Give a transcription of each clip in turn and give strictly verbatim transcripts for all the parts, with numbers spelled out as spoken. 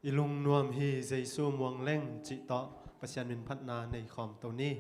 I lungnuam hi Jesu muang leng cih tawh Pasian min phatna nei khawm to ni.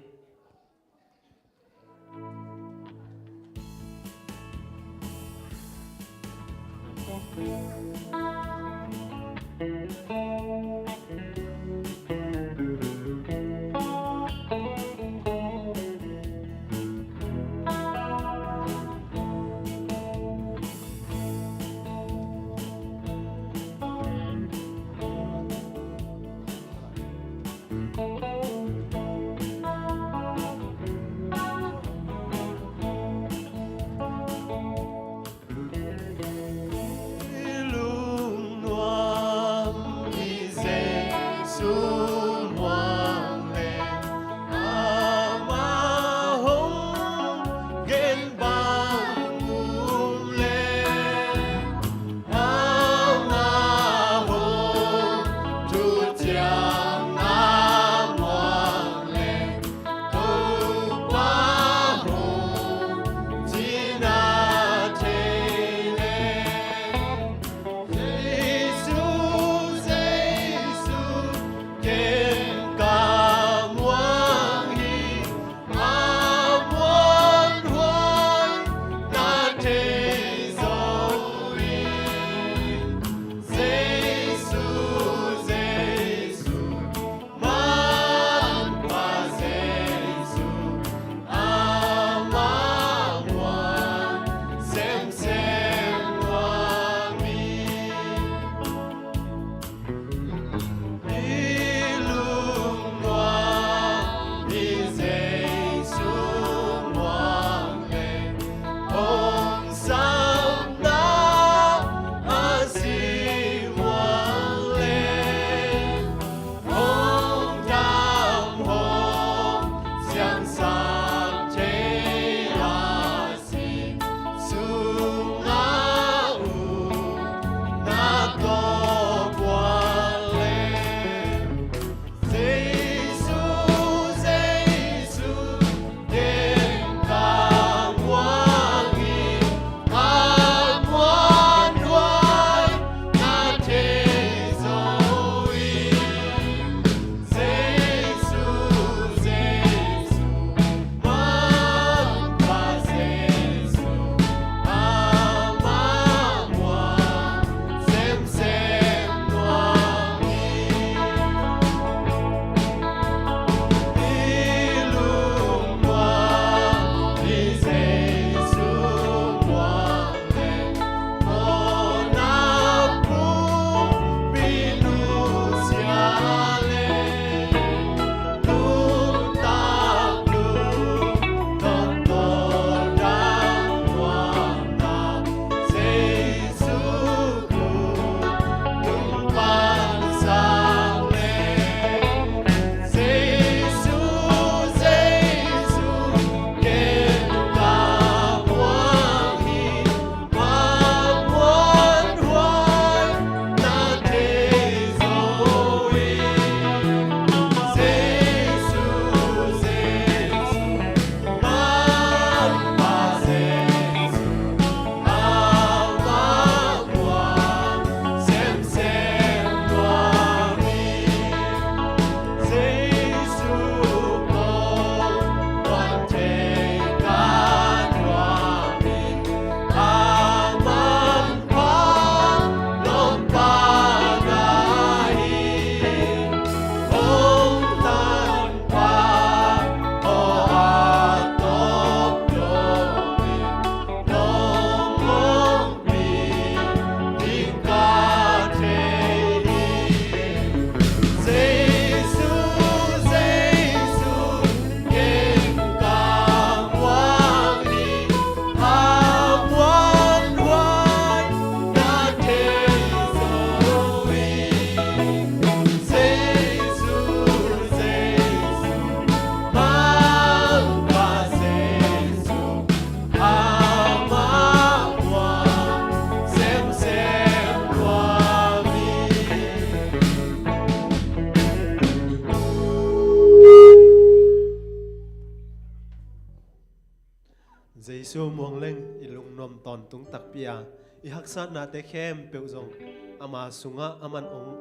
Jesu muang leng i lungnuam tawntung takpi a, i haksatnate khempeuh zong ama sungah aman ong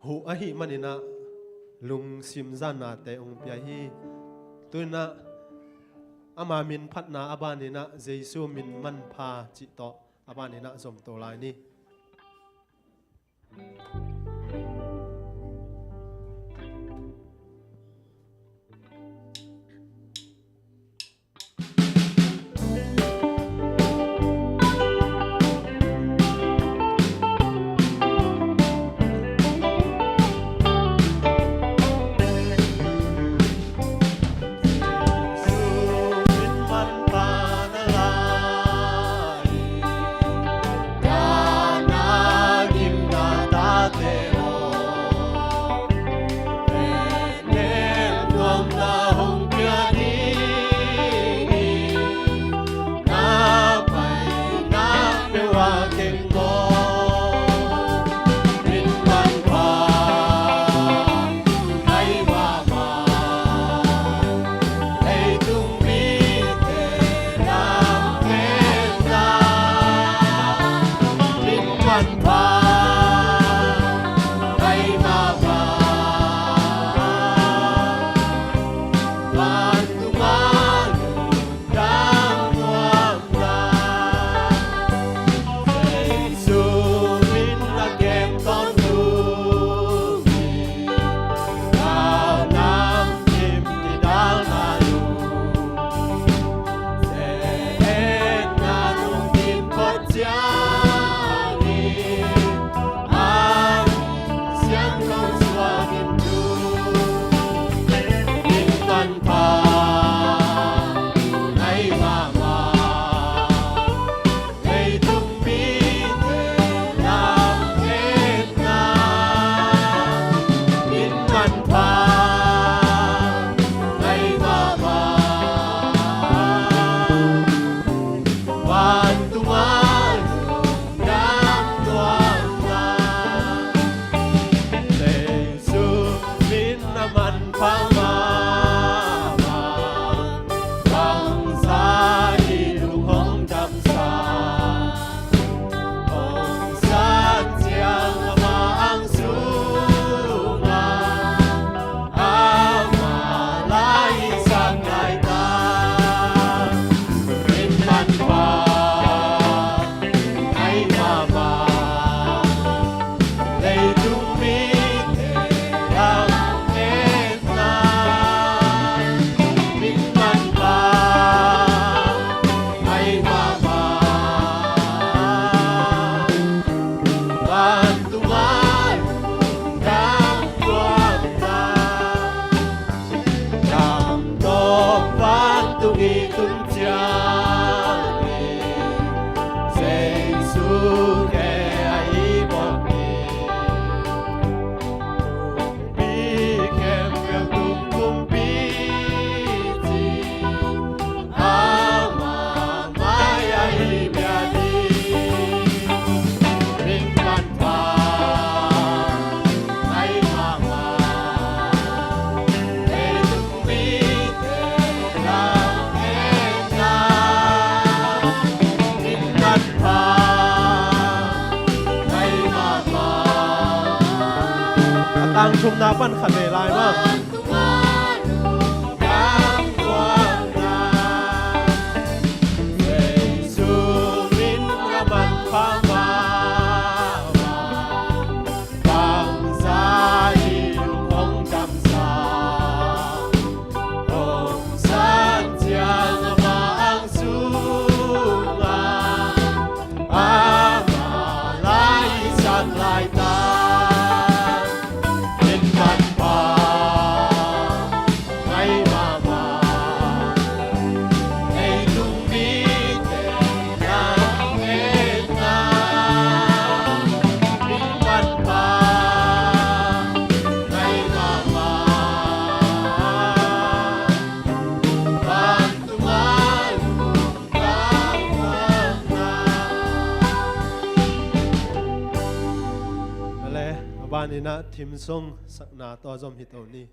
Buh ahih maninah lungsim zannate hong pia hi. Tuinah ama min phatna a baninah Jesu min manpha cih tawh a baninah zomto lai ni. A tang thumna pan khat ve lai ma. A le, a baninah thim sung sakna tawh zom hi to ni.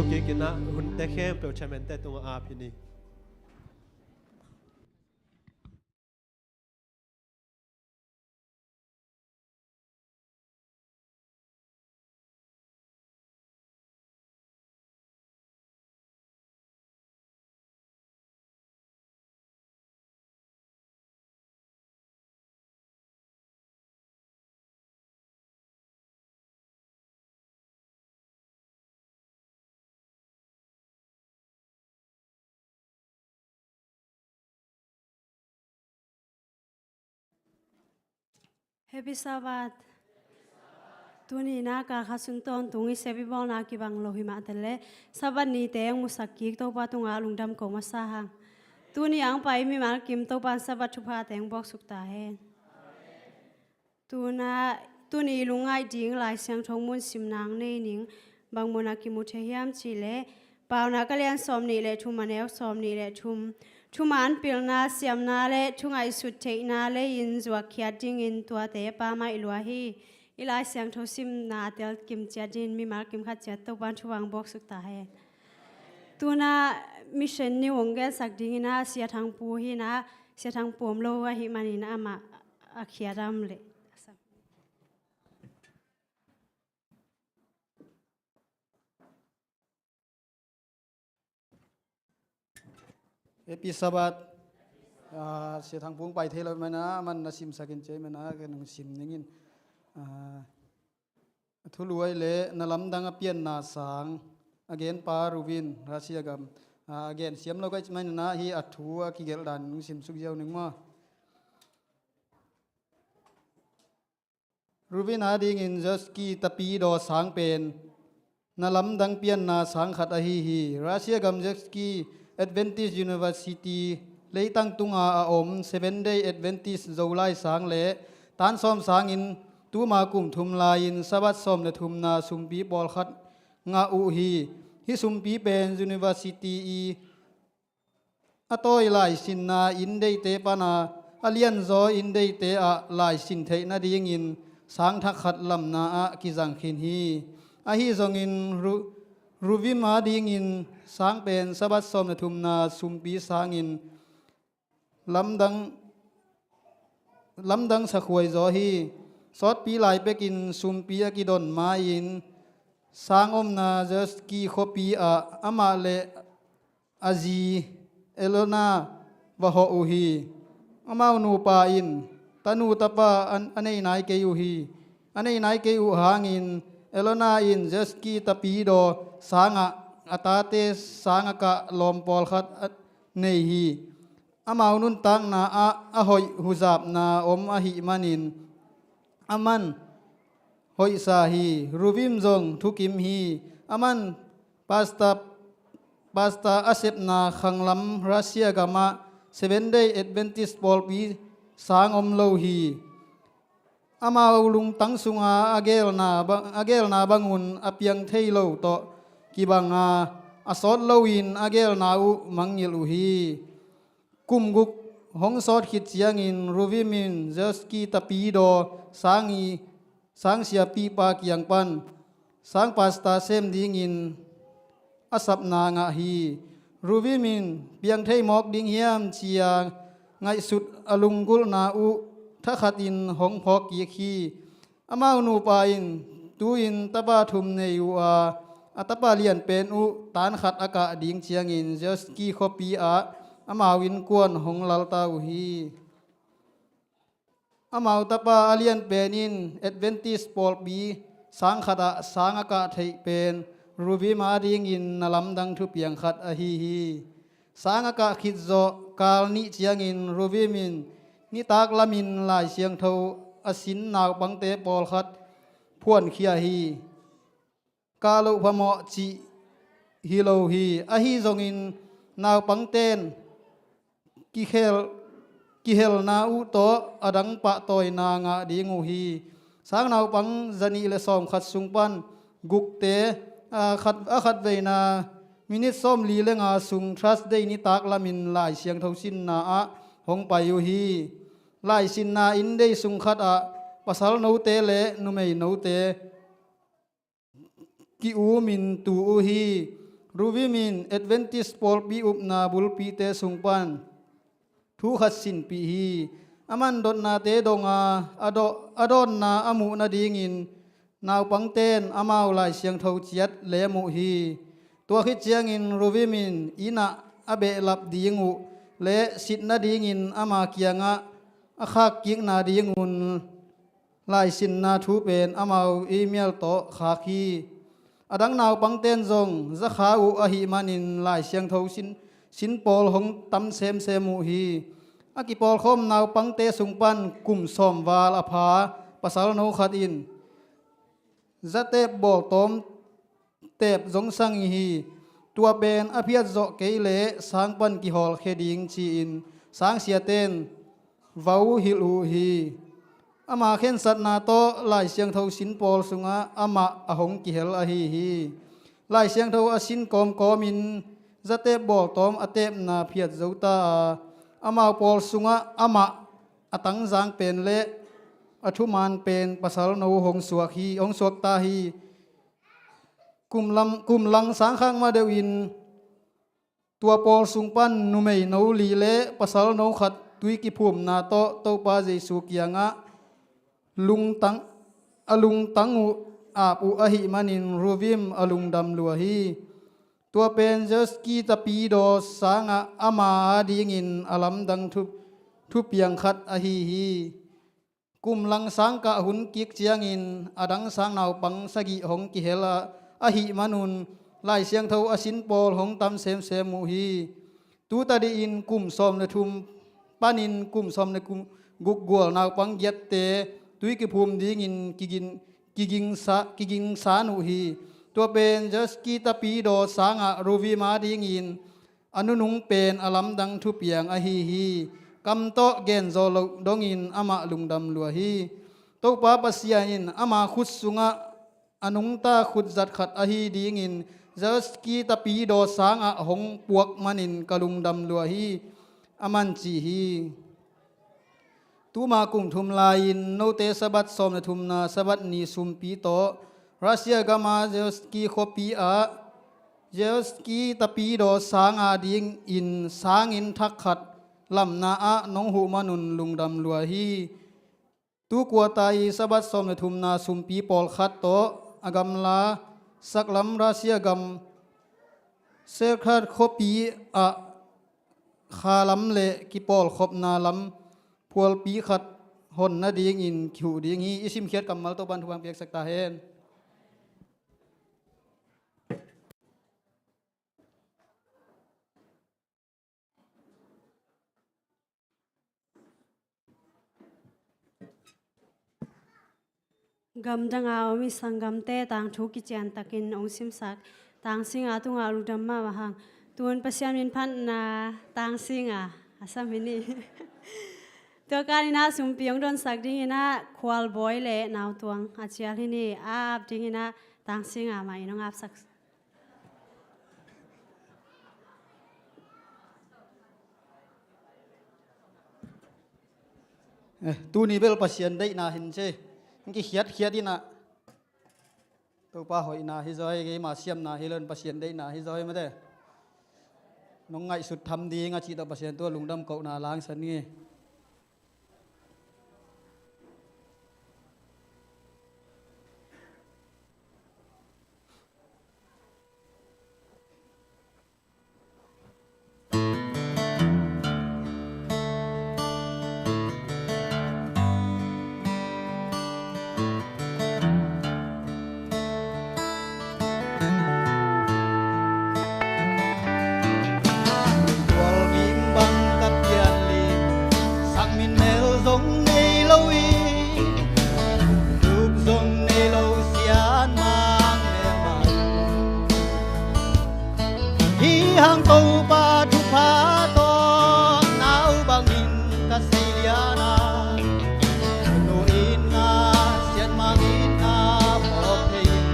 Tua kikin ah hunte khempeuh chairman-te tungah ap hi ni. Happy Sabbath. Tuni na kal khat sung tawntung i sep i bawlna kibang lo hi mah teh le, Sabbath ni teng musak kik Topa tungah lungdam ko masa hang. Tuni ang pai mimal kim Topa in Sabbath thupha teng buaksuk ta hen. Tuna, tuni lungngaih ding Lai Siangtho mun sim nang nei ning, bang mun a kimu thei hiam cih leh, Paunak a lian sawm nih le thum a neu sawm nih le thum. Thuman pilna, siamna le thungaihsut theihna lei-in zuakkhiat dingin tuate Pa maih lua hi. I Lai Siangtho simna tel kim ciat dingin mimal kim khat ciat Topa in thupha buaksuk ta hen. Tuna mission ni hong gensak dingin ah Sia Thang Pu hi na, Sia Thang Pu om lo ahih manin amah a khiat a om leh. Happy Sabbath. Ah, Sia Thang Pu pai thei lo manin ah, aman na simsak in ci manin ah, ken hong sim ning in. Ah, a thulu ahih leh Na Lamdang a Pianna Sang, a genpa Ruvin, Russia gam. Ah, a gen siam lo ka hih manin ah, hih a thu a kigelh dan hong simsuk ziau ning maw. Ruvin adingin Zhevsky tapidaw sang pen Na Lamdang Pianna Sang khat ahi hi. Russia gam Zhevsky Adventist University leitang tunga a om Seventh Day Adventist Zolai Sang le tan sawm sangin tuma kum thum lai-in Sabbath sawm le thumna sumpi pawlkhat ngah uh hi. Hih sumpi pen University i a tawi laisinna inn deite pana a lianzaw inn deite ah laisin theih nadingin sang thak khat lamna ah kizang khin hi. Ahi zongin Ru-, Ruvim adingin sang pen Sabbath sawm le thumna sumpi sangin lamdang, lamdang sakhuai zaw hi. Sawtpi lai pekin sumpi a kidon ma-in sang omna Zhevsky khuapi ah amah le a zi Elona va hawh uh hi. Amau nupa in tanu tapa a, a nei nai kei uh hi. A nei nai kei uh hangin Elona in Zhevsky tapidaw sangah a tate sang a kah lawm pawlkhat a nei hi. Amau nuntakna ah a hoih huzapna om ahih manin aman hoihsa hi. Ruvim zong thukim hi. Aman pastor, pastor a sepna khanglam Russia gamah Seventh Day Adventist pawlpi sang om lo hi. Amau lungtang sunga a gelna ba-, a gelna bangun a piang thei lo tawh kibanga a sawt loin a gelna uh mangngilh uh hi. Kum guk hong sawt khit ciangin Ruvim in Zhevsky tapidaw sang i, sang siapipa kiang pan sang pastor sem dingin a sapna ngah hi. Ruvim in piang thei mawk ding hiam ci-a ngaihsut a lunggulhna uh thakhatin hong phawk kik hi. Amau nupa in tu-in tapa thum nei uh a, a tapa lianpen uh tan khat a kah ding ciangin Zhevsky khuapi ah amau innkuan hong lalta uh hi. Amau tapa a lianpen in Adventist pawlpi sang khat ah sang a kah theih pen Ruvim adingin na lamdang thupiang khat ahi hi. Sang a kah khit zawh kal nih ciangin Ruvim in nitak lamin Lai Siangtho a sin naupangte pawlkhat phuankhia hi. Kah loh phamawh cih hi lo hi. Ahi zongin naupangten kikhel, kihelna uh tawh a dang pahtawina ngah ding uh hi. Sang naupang zanih le sawmkhat sung pan gukte, a khat, a khatveina minit sawmli le nga sung Thursday nitak lamin Lai Siangtho sinna ah hong pai uh hi. Lai sinna inndei sung khat ah pasal note le numei note ki-umin tu uh hi. Ruvim in Adventist pawlpi upna bulpite sung pan thu khat sinpih hi. Aman dotnate donga a daw- a dawnna a muh nadingin naupangten amau Lai Siangtho ciat lem uh hi. Tua khit ciangin Ruvim in inn ah a behlap ding uh le sit nadingin ama kiangah a khakkikna dingun laisinna thu pen amau email tawh khak hi. A dang naupangten zong zakha uh ahih manin Lai Siangtho sin, sin pawl hong tam semsem uh hi. A kipawlkhawm naupangte sung pan kum sawm val a pha pasal no khat in zatep bawltawm tep zong sang hi. Tua pen a phiat zawh kei leh sang pan kihawlkhia ding ci-in sangsiaten vau hilh uh hi. Ama khensatna tawh Lai Siangtho sin pawl sungah amah a hong kihel ahi hi. Lai Siangtho a sin kawmkawmin zatep bawltawm a tepna phiat zo ta a, amau pawl sungah amah a tangzang pen le a thuman pen pasal no hong suak hi, hong suak ta hi. Kum lam, kum lang sangkhak ma deuhin tua pawl sung pan numei no li le pasal no khat tui kiphumna tawh Topa Jesu kiangah lungtang, a lungtang uh ap uh ahih manin Ruvim a lungdam lua hi. Tua pen Jeski tapidaw sangah ama adingin a lamdang thu, thupiang khat ahi hi. Kum lang sangkah hun kik ciangin a dang sang naupang sagih hong kihel a, ahih manun Lai Siangtho a sin pawl hong tam semsem uh hi. Tu tadihin kum sawm le thum panin kum sawm le kum guk gual naupang giatte tui kiphum dingin kigin, kigingsa, kigingsan uh hi. Tua pen Jeski tapidaw sangah Ruvim adingin a nunung pen a lamdang thupiang ahi hi. Kam tawh genzaw loh dongin amah lungdam lua hi. Topa Pasian in ama khut sungah a nungta khutzat khat ahi dingin Jeski tapidaw sangah hong puak manin ka lungdam lua hi. A man ci hi. Tuma kum thum lai-in note Sabbath sawm le thumna Sabbath ni sumpi tawh Russia gama Jeski khuapi ah Jeski tapidaw sang adingin sanginn thak khat lamna ah nong huh manun lungdam lua hi. Tu kuata i Sabbath sawm le thumna sumpi pawlkhat tawh a gamla saklam Russia gam Serkhat khuapi ah khalam le kipawlkhopna lam phualpi khat hon nadingin kihuh ding hi. I simkhiat kammal Topan thupha piaksak ta hen. Gamdanga om i sanggamte tangthu kiciantakin hong simsak Tangsinga tungah lungdam mahmah hang. Tun Pasian min phatna Tangsinga a sam hi ni. Tua kaninah sumpi hong donsak dinginah Khualbawi le Nautuang a cial hi ni. A ap dinginah Tangsinga mah in hong apsak. Eh, tuni bel Pasian deihna hin ce. Hong kikhiatkhiat inah Topa hoihna hi zaw hi, keima siamna hi lo in Pasian deihna hi zaw hi mate. Nong ngaihsut tham ding a cih tawh Pasian tua lungdam kohna langsan ngi. Tual bim bang ka pian lim, sang min mel zong nei lo i, tup zong nei lo sian mang mel mang. Hi hang Topa thupha tawh nau bangin ka sei liana, nu itna sianmang itna phawk thei in,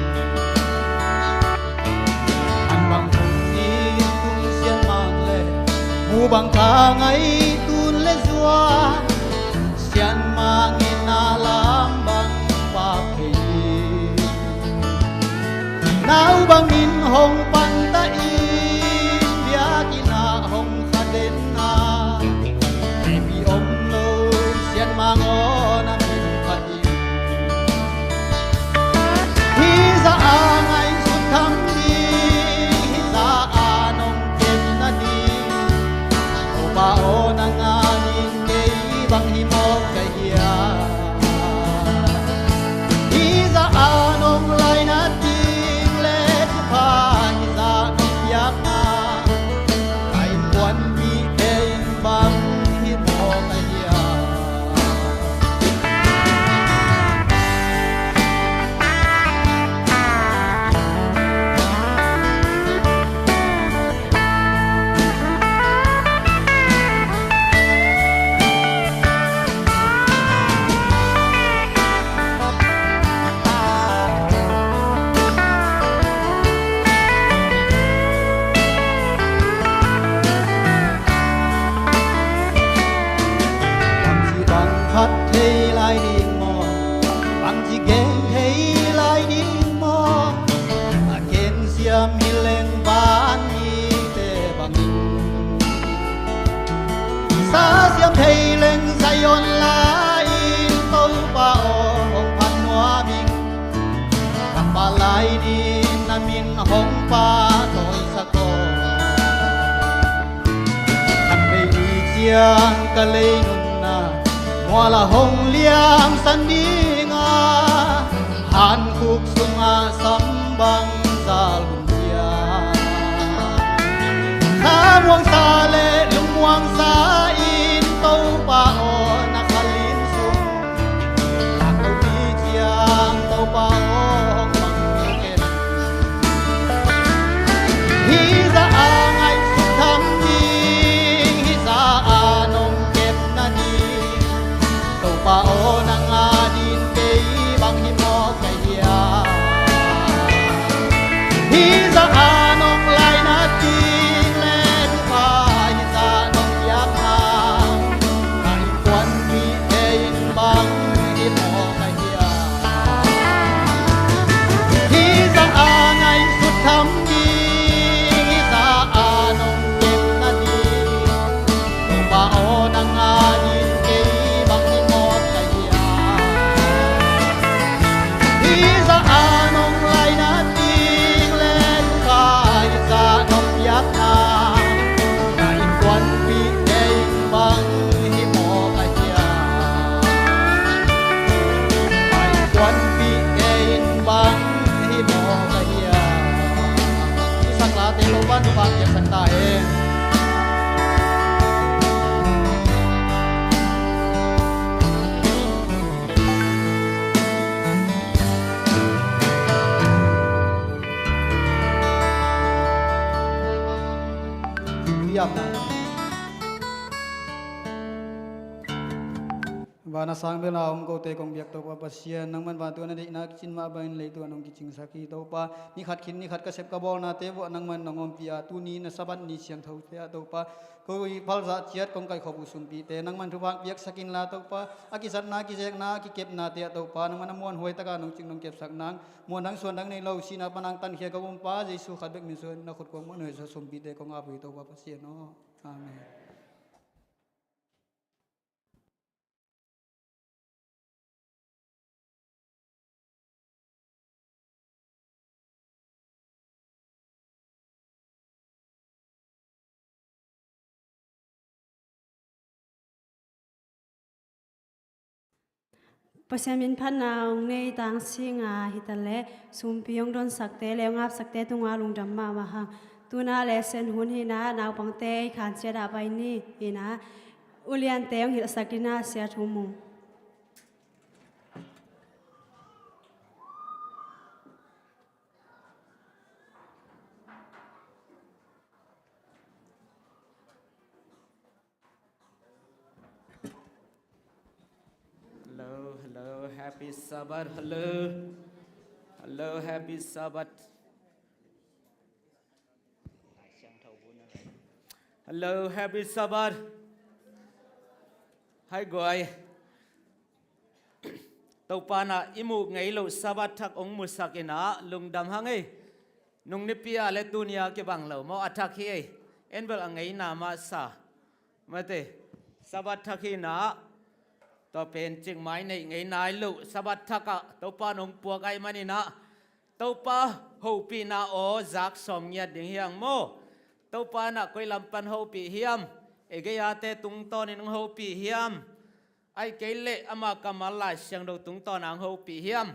an bang tung in tung sianmang le mu bang ka ngai tun le zua. Sianmang in a lam bang pau kei. Nau bangin hong panta i, Min hong pahtawisak aw. Khatvei ni ciang ka lei nunna mual ah hong liamsan ding a, hankhuk sungah sam bangzah hun ciang, khamuang sa le lungmuang sa in Topa aw, na kha lim sung a kopi ciang Topa aw hong mang kei. Hih zah a ngaihsut tham ding, hih zah a nong kepna ding, Topa aw, nang a ding kei bang hi mawk ka hiam? Hih zah a nong laina ding le Topa, hih zah nong piakna, na innkuanpih kei in bang hi mawk ka hiam? Hih zah a ngaihsut tham ding, hih zah a nong kepna ding, Topa aw, nang a ding kei bang hi mawk ka hiam? Hih zah a nong laina ding le Topa, hih zah nong piakna, na innkuanpih kei in bang hi mawk ka hiam? Na innkuanpih kei in bang hi mawk ka hiam? Hih saklate Topa'n thupha piaksak ta hen. Van a sang bel a om kote kong biak Topa Pasian, nangman vantung a na deihna kicin mah bangin leitung ah nong kicingsak hi Topa. Ni khat khin ni khat ka sep ka bawlnate vuah nangman nong ompih a, tuni na Sabbath ni siangthote ah Topa, ko i phalzah ciat kong kaikhop uh sumpite nangman thupha piaksak inla Topa, a kizatna, kizekna, a kikepnate ah Topa, nangman a muanhuai takah nong cing nong kepsak nang, muan dang suan dang nei lo, sihna pan a hong tankhia ka Gumpa Jesu khat bek min suang na khut kuang muanhuai suah sumpite kong ap uh hi Topa Pasian aw. Amen. Pasian min phatna hong nei Tang Sing a hi ta leh, sumpi hong donsakte le hong apsakte tungah lungdam mahmah hang. Tu-in ah lesson hun hi-in ah naupangte i khan ciat ah pai ni. Hi-in ah uliante hong hilhsak in ah Sia Thu Mung. Hello, hello, happy Sabbath. Hello. Hello, happy Sabbath. Hello, happy Sabbath. Hai guai. Topa in ah i muh ngei loh Sabbath thak hong musak in ah lungdam hang ei. Nung nipi a le tuni a kibang lo maw, a thak hi ei. En bel a ngeina mah sa. Mate, Sabbath thak hi-in ah, tua pen cikmah i neih ngei nai loh Sabbath thak ah Topa in hong puak ahih manin ah, Topa hopihna aw zak sawm ngiat ding hi hang maw? Topa in ah koi lam pan hopih hiam? Ei gei-ate tungtawnin hong hopih hiam? Ahih kei leh ama kammal Lai Siangtho tungtawn ah hong hopih hiam?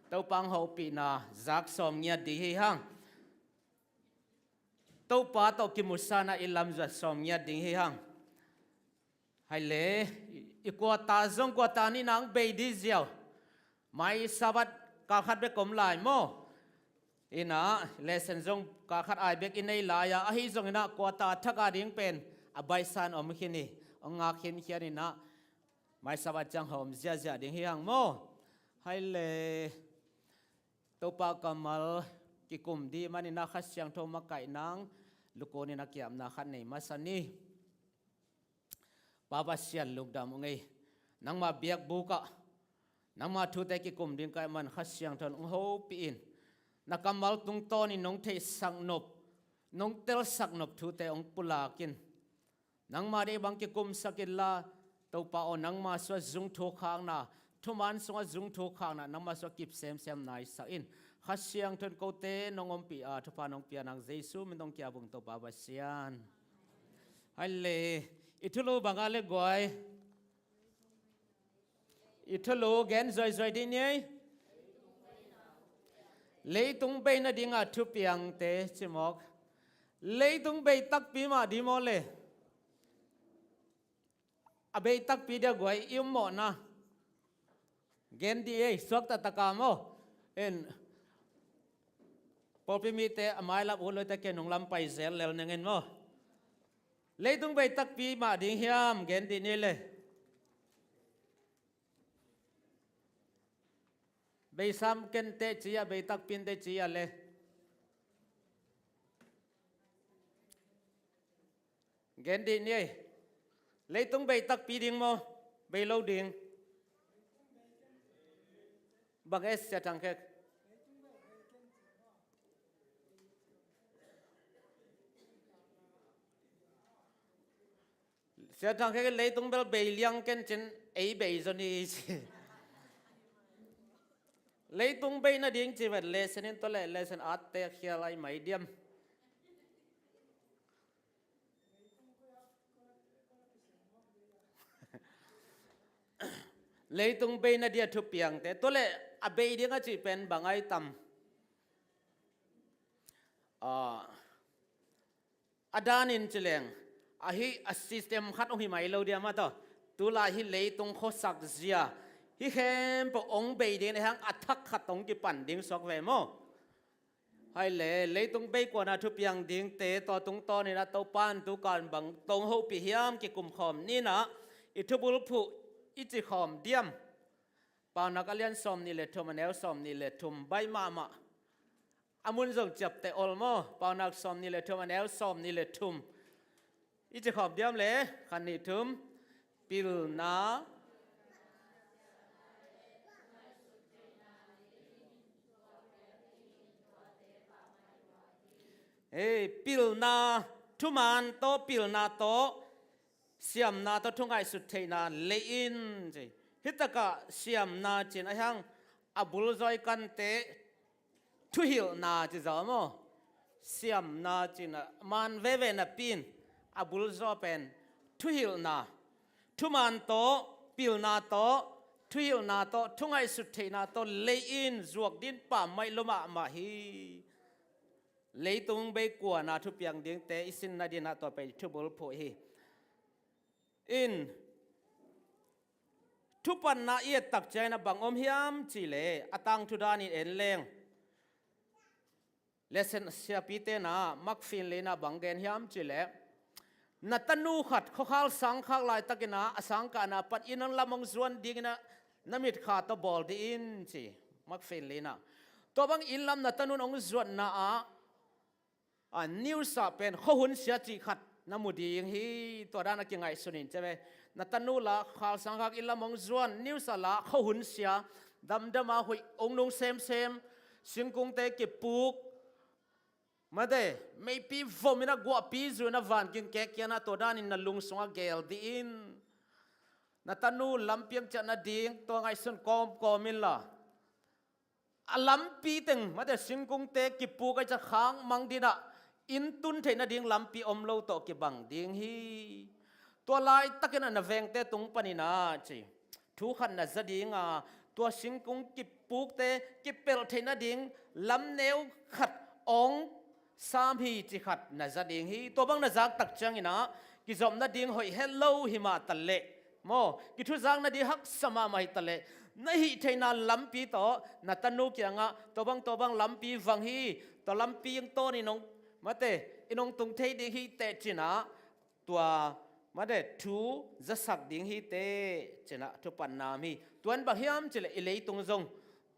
Topa hong hopihna zak sawm ngiat ding hi hang. Topa tawh kimuhsa-in ah i lamzuat sawm ngiat ding hi hang. Hai le, i quarter zong quarter nihna hong bei ding ziau. Mai Sabbath kal khat bek om lai maw? Hi-in ah lesson zong kal khat ai bek i nei lai a, ahi zongin ah quarter thak a ding pen a baihsa-in om khin hi. Hong ngak khinkhian in ah mai Sabbath ciang hawm ziahziah ding hi hang maw? Hai le, Topa kammal kikum ding ahih manin ah Kha Siangtho makaih nang, lukunin a kiamna khat nei masa ni. Pa Pasian lungdam ung ei. Nangma biakbuk ah nangma thute kikum ding ka hih man Kha Siangtho in hong hopih in, na kammal tungtawnin nong theihsak nop, nong telsak nop thute hong pulak in. Nangma deih bang kikumsak inla, Topa aw, nangma sungah zung thuk khakna, thuman sungah zung thuk khakna nangma sungah kip semsem naisak in. Kha Siangtho in kote nong ompih a, thupha nong pia nang Jesu min tawh kia bung Topa Pasian. Hai le, i thulu bang a le guai. I thulu gen zuaizuai dih ni ei. Leitung bei nadinga thupiangte ci mawk. Leitung bei takpi mah dih maw le. A bei takpi dia guai i um mawhna. Gen dih ei, suak taktak a maw. En, pawlpi mite a mailap ut lo te ke nung lam pai zel lel neng en maw. Leitung bei takpi mah ding hiam, gen dih ni le. Bei sam ken te ci a, bei takpi in te ci a le. Gen dih ni ei. Leitung bei takpi ding maw, bei lo ding? Bang e Sia Thang Khek. Sia Thang Khek in leitung bel bei liang ken cin ei bei zaw ni ci. Leitung bei nading ci vet lesen in tua leh lesen at te khial ai mai diam. Leitung bei nadia thupiangte tua leh a bei ding a cih pen bang ai tam. Ah, a danin ci leng, ahi a system khat hong hi mai lo dia mah tawh. Tulai hi leitung khuasak zia hi khempeuh hong bei ding na hang a thak khat hong kipan ding suak ve maw. Hai le, leitung bei kuana thupiang dingte tawh tungtawnin a Topa in tu kan bang tong hopih hiam kikum khawm ni na, i thubulphuh i ci khawm diam. Paunak a lian sawm nih le thum, a neu sawm nih le thum, bai mahmah. A mun zong ciapteh ol maw. Paunak sawm nih le thum, a neu sawm nih le thum. I ci khawm diam le, khan nih thum. Pilna. Hei, pilna, thuman tawh, pilna tawh, siamna tawh, thu ngaihsut theihna lei in ci. Hitakah siamna cin a hiang a bulzawi kante thuhilhna ci zaw maw? Siamna cin a man veve napi in a bulzaw pen thuhilhna. Thuman tawh, pilna tawh, thuhilhna tawh, thu ngaihsut theihna tawh lei in zuak din pammaih lua mahmah hi. Leitung bei kuana thupiang dingte i sinna dinah tua pen i thubulphuh hi. In thupatna i ettak ciangin a bang om hiam cih leh a tangthu danin en leng. Lesen siapite na Mark Finlay na bang gen hiam cih leh, na tanu khat khuakhal sangkhak laitakin a sangkahna pan inn lam hong zuan dingin a na mitkha tawh bawl dih in ci. Mark Finlay na tua bang inn lam na tanun hong zuatna ah, a news ah pen khuahun sia cih khat na mu ding hi. Tua dan a kingaihsun in ci ve. Na tanu la khuakhal sangkhak inn lam hong zuan, news ah la khuahun sia, damdam a huih hong nung semsem, singkungte kipuk, mate, meipi vom in a guahpi zu in a van kin kek kian a, tua danin na lung sungah geel dih in. Na tanu lampi hong ciah nading tua ngaihsun kawmkawm in la, a lampi teng, mate, singkungte kipuk a i ciah khang mang dinah inn tun theih nading lampi om lo tawh kibang ding hi. Tua laitakin a na vengte tung panin a ci, thu khat na za ding a, tua singkung kipukte kipelh theih nading lamneu khat hong sam hi ci khat na za ding hi. Tua bang na zaktak ciangin a kizopna ding hoih het lo hi mah taleh maw, kithuzak nading haksa mahmah hi taleh, na hih theihna lampi tawh na tanu kiangah tua bang tua bang lampi vang hi, tua lampi hong tawn in hong, mate, in hong tung thei ding hi teh cinah, tua, mate, thu zasak ding hi teh cinah thupatna om hi. Tua in bang hiam cih leh i leitung zong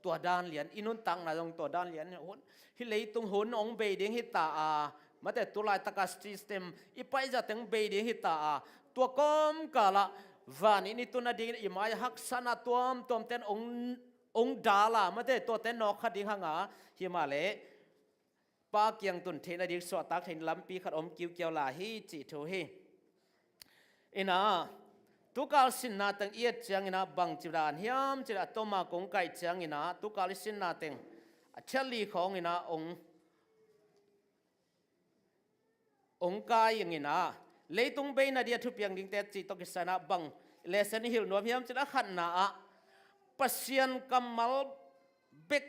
tua dan lian, i nuntakna zong tua dan lian. Hun, hih leitung hun hong bei ding hi ta a, mate, tulaitaka system i paizah teng bei ding hi ta a, tua kawmkalah van inn i tun nading i mai haksatna tuamtuamte in hong, hong dal a, mate, tuate nawk kha ding hang a, hi mah leh Pa kiang tun theih nading suahtak theih lampi khat om kiukiau lai hi cih thu hi. Inah, tukal sinna teng i et cianginah bangci dan hiam cih leh a tawma kong kaih cianginah tukal i sinna teng a Thiat li khawng in ah ong, ong kai ing in ah, leitung beina ding a thupiang dingte cih tawh kisai in ah bang lesson i hilh nuam hiam cih leh, a khatna ah Pasian kammal bek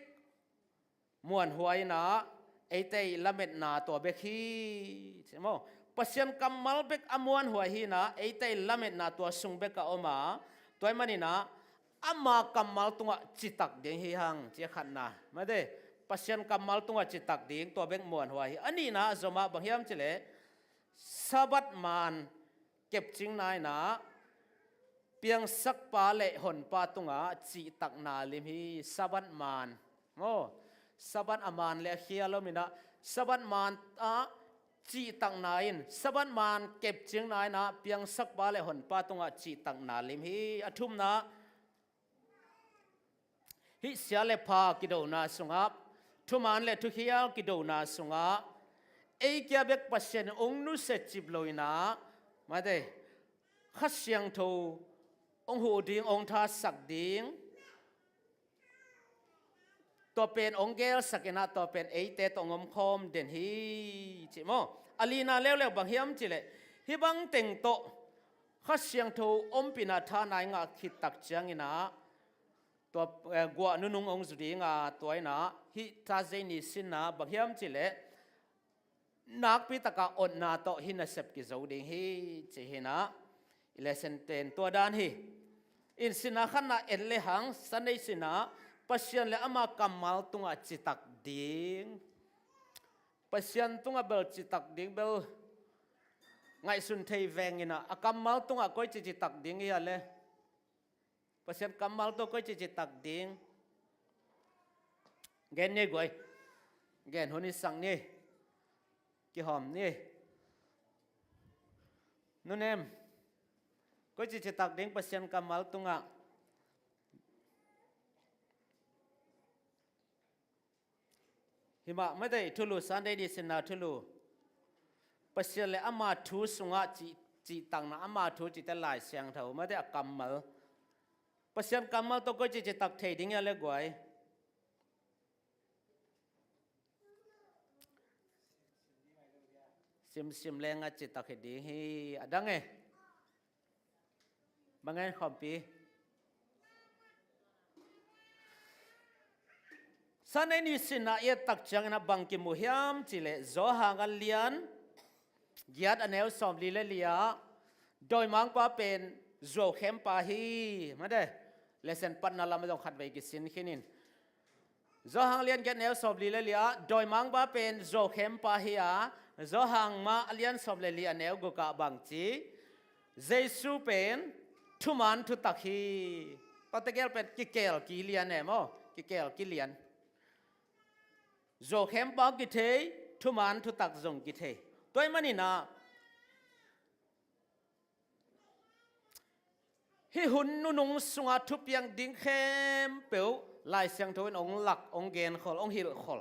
muanhuai in ah eite i lametna tua bek hi, ci maw? Pasian kammal bek a muanhuai hi in ah eite i lametna tua sung bek a om a, tua ahih manin ah ama kammal tungah citak ding hi hang, ci a khatna. Mate, Pasian kammal tungah citak ding tua bek muanhuai hi. A nihna a zom ah bang hiam cih leh, Sabbath maan kepcingna in ah Piangsakpa le Honpa tungah cihtakna lim hi. Sabbath maan, maw, Sabbath a maan le a khial om in ah, Sabbath maan ah cihtakna in, Sabbath maan kepcingna in ah Piangsakpa le Honpa tungah cihtakna lim hi. A thumna, hih sia le pha kidona sungah, thumaan le thukhial kidona sungah ei kia bek Pasian in ong nusia cip lo in ah, mate, Kha Siangtho ong huh ding, ong thasak ding, tua pen ong gelsak in ah, tua pen eite tawh ong omkhawm den hi, ci maw? A lina leuleu bang hiam cih leh, hih bang teng tawh Kha Siangtho ompihna tha nai ngah khit tak ciangin ah tua, eh, guah nunung ong zu ding a, tua in ah hih Thursday ni sinna bang hiam cih leh, nakpi takin otna tawh hih nasep kizo ding hi, ci hi in ah, i lesson ten tua dan hi. In sinna khatna en le hang, Sunday sinna, Pasian le ama kammal tungah citak ding. Pasian tungah bel citak ding bel ngaihsun thei veng in ah, a kammal tungah koici citak ding hi a le? Pasian kammal tawh koici citak ding? Gen ni guai. Gen hun i sak ni. Kihawm ni. Nunem, koici citak ding Pasian kammal tungah? Hi mah, mate, thulu, Sunday ni sinna thulu. Pasian le ama thu sungah cih, cihtakna, ama thu cihte Lai Siangtho, mate, a kammal. Pasian kammal tawh koici citak thei ding hi a le guai? Simsim leng a citak hi ding hi, a dang e. Bang e khawmpi? Sunday ni sinna i et tak ciangin ah bang kimu hiam cih leh, Johan a lian giat a neu sawmli le li ah, dawimangpa pen zuaukhempa hi, mate, lesson patna lam ah zong khatvei kisin khin in. Johan lian giat neu sawmli le li ah, dawimangpa pen zuaukhempa hi a, Johan mah a lian sawm le li a neu guk ah bang ci? Jesu pen thuman thutak hi. Tua tegel pen kikel kilian e maw, kikel kilian. Zuaukhempa kithei, thuman thutak zong kithei. Tua ahih manin ah, hih hun nunung sungah thupiang ding khempeuh Lai Siangtho in ong lak, ong genkhol, ong hilhkhol.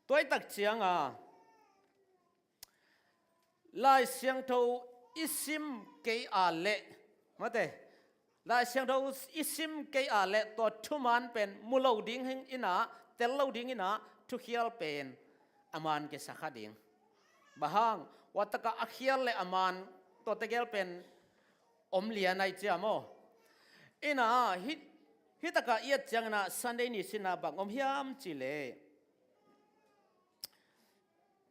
Tua ahih tak ciangin Lai Siangtho i sim kei a leh, mate, Lai Siangtho i sim kei a leh tua thuman pen mu lo ding hi in ah, tel lo ding hi in ah, thukhial pen a man kisa kha ding. Bang hang? Tua takah a khial le a man, tua tegel pen om lian ahi cia maw? In ah, hih, hih takah i et ciangin ah Sunday ni sinna bang om hiam cih leh,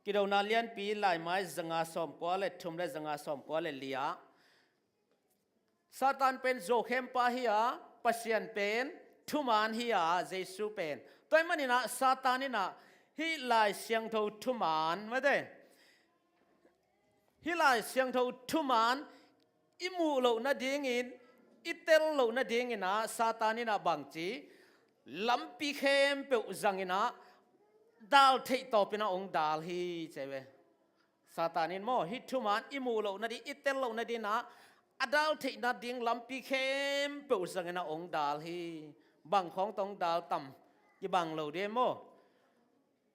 Kidona lianpi, Laimai zanga sawmkua le thum le zanga sawmkua le li ah, Satan pen zuaukhempa hi a, Pasian pen thuman hi a, Jesu pen. Tua ahih manin ah Satan in ah hih Lai Siangtho thuman, mate, hih Lai Siangtho thuman i muh loh nadingin, i tel loh nadingin ah Satan in ah bang ci? Lampi khempeuh zangin ah dal theih tawpin ah ong dal hi, ci ve. Satan in maw, hih thuman i muh loh nading, i tel loh nadingin ah, a dal theih nading lampi khempeuh zangin ah ong dal hi. Bang khawng tawh ong dal tam, kibang lo ding maw?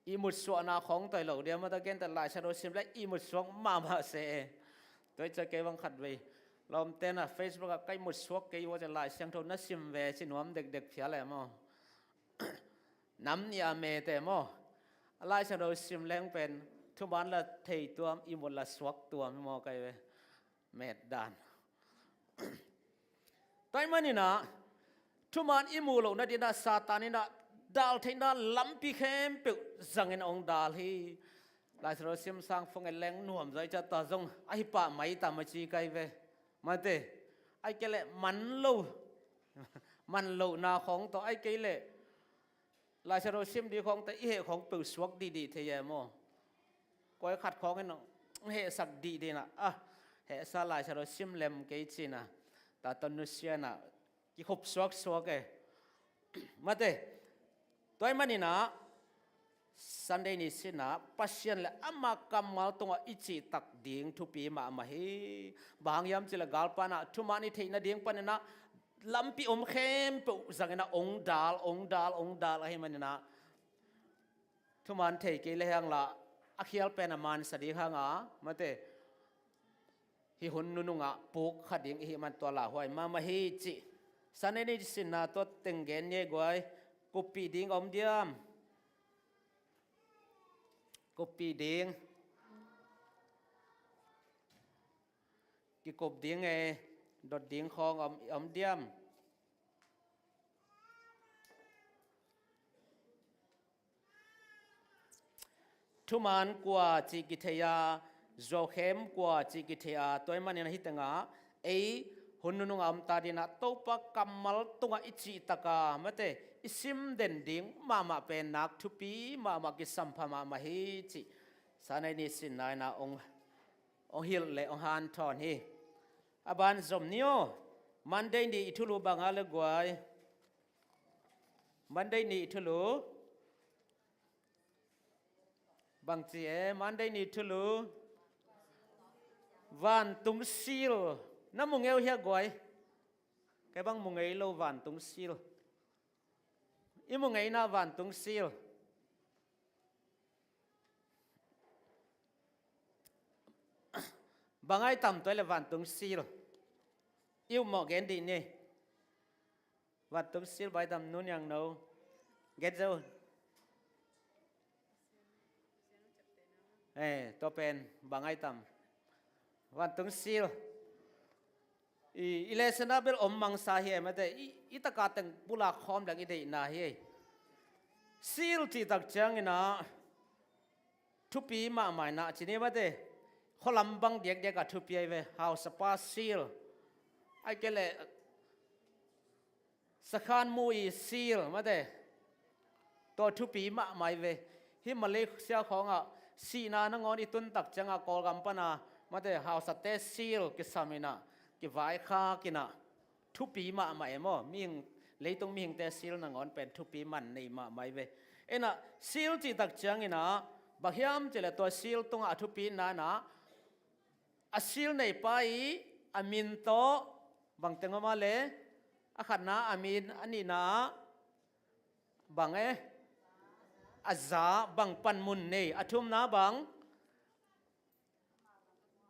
Ihmut suahna khawng tawh hi lo ding maw, tua genteh Lai Siangtho sim leh ihmut suak mahmah se. Tua hi ciang kei bang khatvei lawmte in ah Facebook ah ka ihmut suak kei uh a, ciang Lai Siangtho na sim ve ci nuam dekdek phial e maw? Nam nih a met e maw. A Laisiangtho sim leng pen thuman la thei tuam, ihmut la suak tuam hi maw kai ve. Met dan. Tua ahih manin ah thuman ihmu loh nadingin ah Satan in ah dal theihna lampi khempeuh zangin hong dal hi. Laisiangtho sim sang phung en leng nuam zaw hi ciah, tua zong ahi pah mai tam a ci kai ve. Mate, ahih kei leh man lo, man lohna khawng tawh, ahih kei leh Laisiangtho sim ding khawng tawh i heh khawng peuh suak dihdih thei e maw. Koi khat khawng in hong hehsak dihdih in ah, ah, hehsa Laisiangtho sim lem kei ci-in ah, tua tawh nusia in ah kikhup suaksuak e. Mate, tua ahih manin ah Sunday ni sin ah Pasian le ama kammal tungah i cihtak ding thupi mahmah hi. Bang hang hiam cih leh galpa in ah thuman i theih nading panin ah lampi om khempeuh zangin ah hong dal, hong dal, hong dal ahih manin ah thuman thei kei lehang lah a khial pen a mansa ding hang a, mate, hih hun nunung ah puk kha ding i hih man tua lauhuai mahmah hi cih. Sunday ni sin ah tua teng gen ni e guai. Kuppih ding om diam? Kuppih ding. Kikup ding e, dot ding khawng om, om diam? Thuman kua cih kithei a, zuaukhem kua cih kithei a, tua ahih manin ah hih tengah ei hun nunung a om ta dingin ah Topa kammal tungah i cihtak a, mate, i sim den ding mahmah pen nak thupi mahmah, kisampha mahmah hi cih Sunday ni sin ah in ah hong, hong hilh le hong hanthawn hi. A ban zom ni aw. Monday ni i thulu bang a le guai? Monday ni i thulu bang ci e, Monday ni thulu? Vantung sil. Na mu ngei uh hia guai? Kei bang mu ngei lo vantung sil. I mu ngeina vantung sil. Bang a i tam tua i le vantung sil. I upmawh gen dih ni. Vantung sil bang a i tam, Nu Niang No. Gen zo. Eh, tua pen bang a i tam. Vantung sil. I, i lesson a bel om mangsa hi e mate. I, i taka teng pulak khawm leng i deihna hi e. Sil cihtak ciangin ah thupi mahmah in ah ci ni mate. Khualam bang diakdiak ah thupi ahi ve. Hausapa sil. Ahih kei leh sakhan mu i sil mate. Tua thupi mahmah ahi ve. Hih Malaysia khawngah sihna nangawn i tuntak ciangah Kawlgam pana mate hausate sil kisam in ah, kivaikhak in ah, thupi mahmah e maw. Mihing, leitung mihingte sil nangawn pen thupi man nei mahmah ahi ve. In ah sil cihtak ciangin ah bang hiam cih leh tua sil tungah a thupina in ah a sil neipa i a min tawh bang teng om a le, a khatna a min, a nihna ah bang e, a za, bang panmun nei, a thumna bang,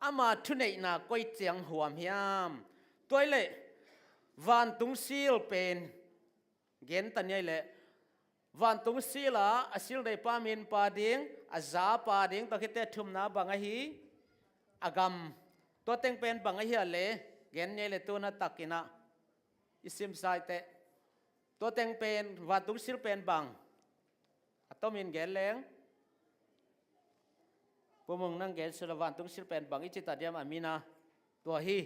ama thuneihna koi ciang huam hiam. Tua i leh vantung sil pen gen ta ni a i leh, vantung sil ah a sil neipa min pa ding, a za pa ding, tua khit teh thumna bang ahi, a gam. Tua teng pen bang ahi a le, gen ni a i leh tu na tak in ah i simsa i teh. Tua teng pen, vantung sil pen bang? A tomin gen leng. Pu Mung, nang gen suk la, vantung sil pen bang i cih ta diam a min a? Tua hi.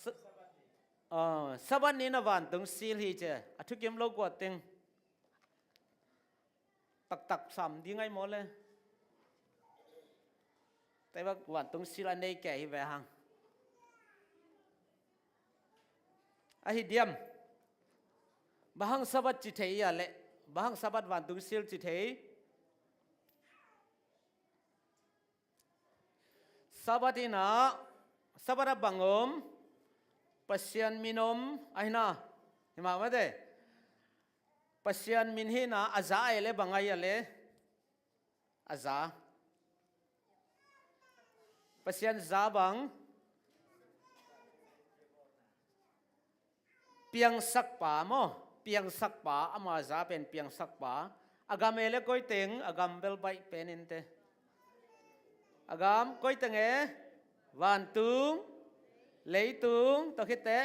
Sa-, ah, Sabbath ni in ah vantung sil hi ci e. A thukim lo kua teng. Taktak sam ding ahi maw le? Tua bang vantung sil a nei kei hi ve hang. Ahi diam? Bang hang Sabbath ci thei a le? Bang hang Sabbath vantung sil ci thei? Sabbath in ah, Sabbath ah bang om? Pasian min om, ahi na. Hi mah mate. Pasian min hi na, a za ahi le bang ahi a le? A za. Pasian za bang? Piangsakpa maw? Piangsakpa, ama za pen piangsakpa. A gam e le koi teng, a gam bel baih pen inteh. A gam koi teng e, vantung, leitung, tua khit teh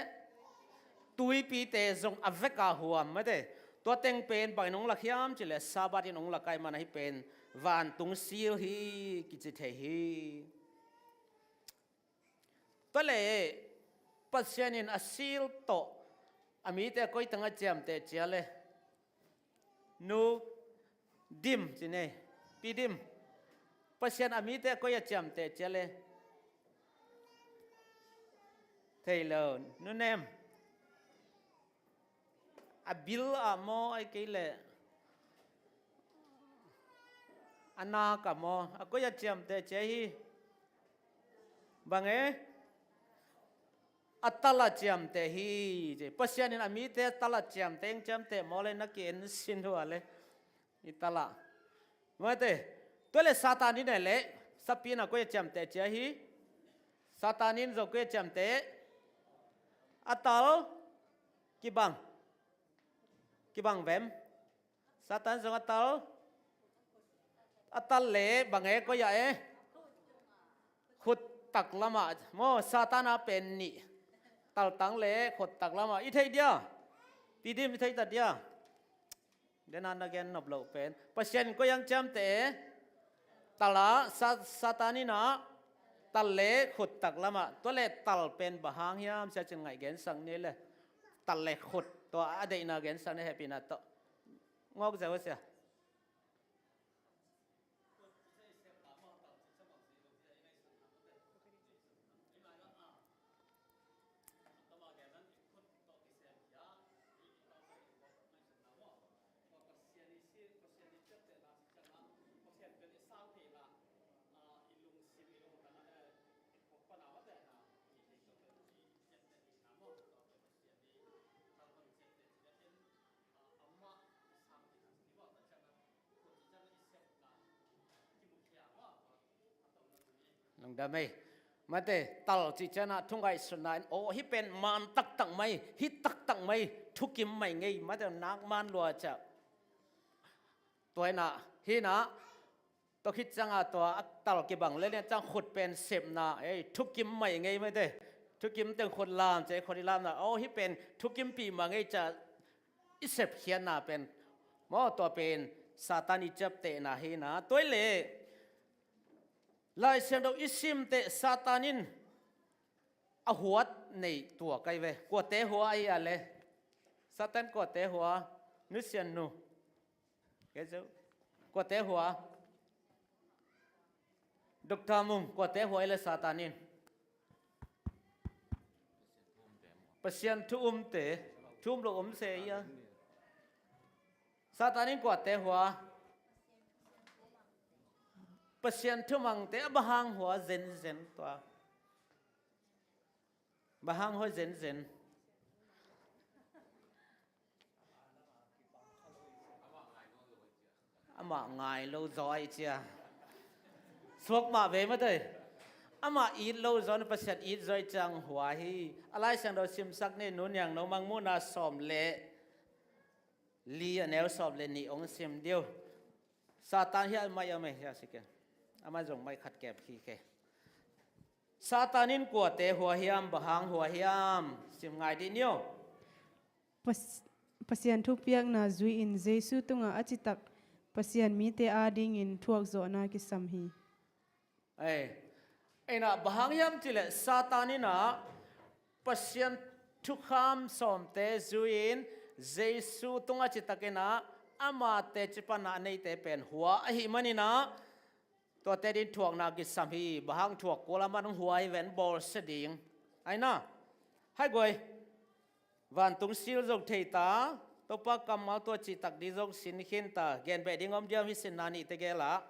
tuipite zong a veka huam mate. Tua teng pen bang in hong lak hiam cih leh Sabbath in hong lak ahih manin hih pen vantung sil hi kici thei hi. Tua leh Pasian in a sil tawh a mite koi teng a ciamteh ci a le? Nu Dim ci ni ei, Pi Dim. Pasian a mite koi a ciamteh ci a le? Thei lo, Nu Nem. A bil ah maw, ahih kei leh a nak ah maw, a koi a ciamteh ci a hi? Bang e? A tal ah ciamteh hi ci. Pasian in a mite a tal ah ciamteh, hong ciamteh maw le, na ki-en sin hua le. I tal ah. Mate. Tua leh Satan in e le, sapi in a koi a ciamteh ci a hi? Satan in zong koi a ciamteh? A tal kibang. Kibang vem? Satan zong a tal, a tal le bang e, koi ah e? Khut taklam ah maw, Satan a pen nih. Taltang le khut taklam ah. I thei dia? Pi Dim, i thei ta dia? Den a na gen nop loh pen. Pasian in koi ah hong ciamteh e? Tal ah, Sa-, Satan in a tal le khut taklam ah. Tua leh tal pen bang hang hiam sia cin ngaih gensak ni le. Tal le khut, tua a deihna gensak ni, hehpihna tawh. Ngawk zia uh sia. Lungdam ei. Mate, tal cih ciangin ah thu ngaihsutna in, aw, hih pen man taktak mai, hih taktak mai, thukim mai ngei, mate, nak man lua ciah. Tua in ah, hih in ah, tua khit ciangin ah tua a tal kibang le lian ciang khut pen sepna, ei, thukim mai ngei, mate. Thukim teng khut lam ciah, khut i lamna, aw, hih pen thukimpih mah ngei ciah i sepkhiatna pen maw, tua pen Satan i ciaptehna hi in ah. Tua leh Lai Siangtho i sim teh Satan in a huat nei tuak ahi ve. Kuate hua ahi a le? Satan kuate hua? Nu Sian Nu. Kuate hua? Doctor Mung, kuate hua ahi le Satan in? Pasian thu umte, thu um lo om se ia. Satan in kuate hua? Pasian thumangte, a bang hang hua zenzen tua? Bang hang hua zenzen? Amah ngai lo zaw ahi cia. Suak mah ve mate. Amah it lo zaw, na Pasian it zaw ahi ciang hua hi. A Lai Siangtho simsak ni, Nu Niang No Mangmuhna sawm le li, a neu sawm le nih hong sim diu. Satan hiah mai a mai hiah si ke. Amah zong mai khat kep hi ke. Satan in kuate hua hiam, bang hang hua hiam, sim ngai dih ni aw. Pas-, Pasian thupiakna zui-in Jesu tungah a citak Pasian mite adingin thuakzawhna kisam hi. Ei, ei na, bang hang hiam cih leh Satan in ah Pasian thukham sawmte zui-in Jesu tungah citakin ah ama teci panah a neite pen hua ahih manin ah tuate ding thuakna kisam hi. Bang hang thuak kul a, amah hong hua hi ven, bawlsia ding. Ai na, haiguai, vantung sil zong thei ta, Topa kammal tua cihtak ding zong sin khin ta. Gen beh ding om diam, hih sinna nih tegel ah?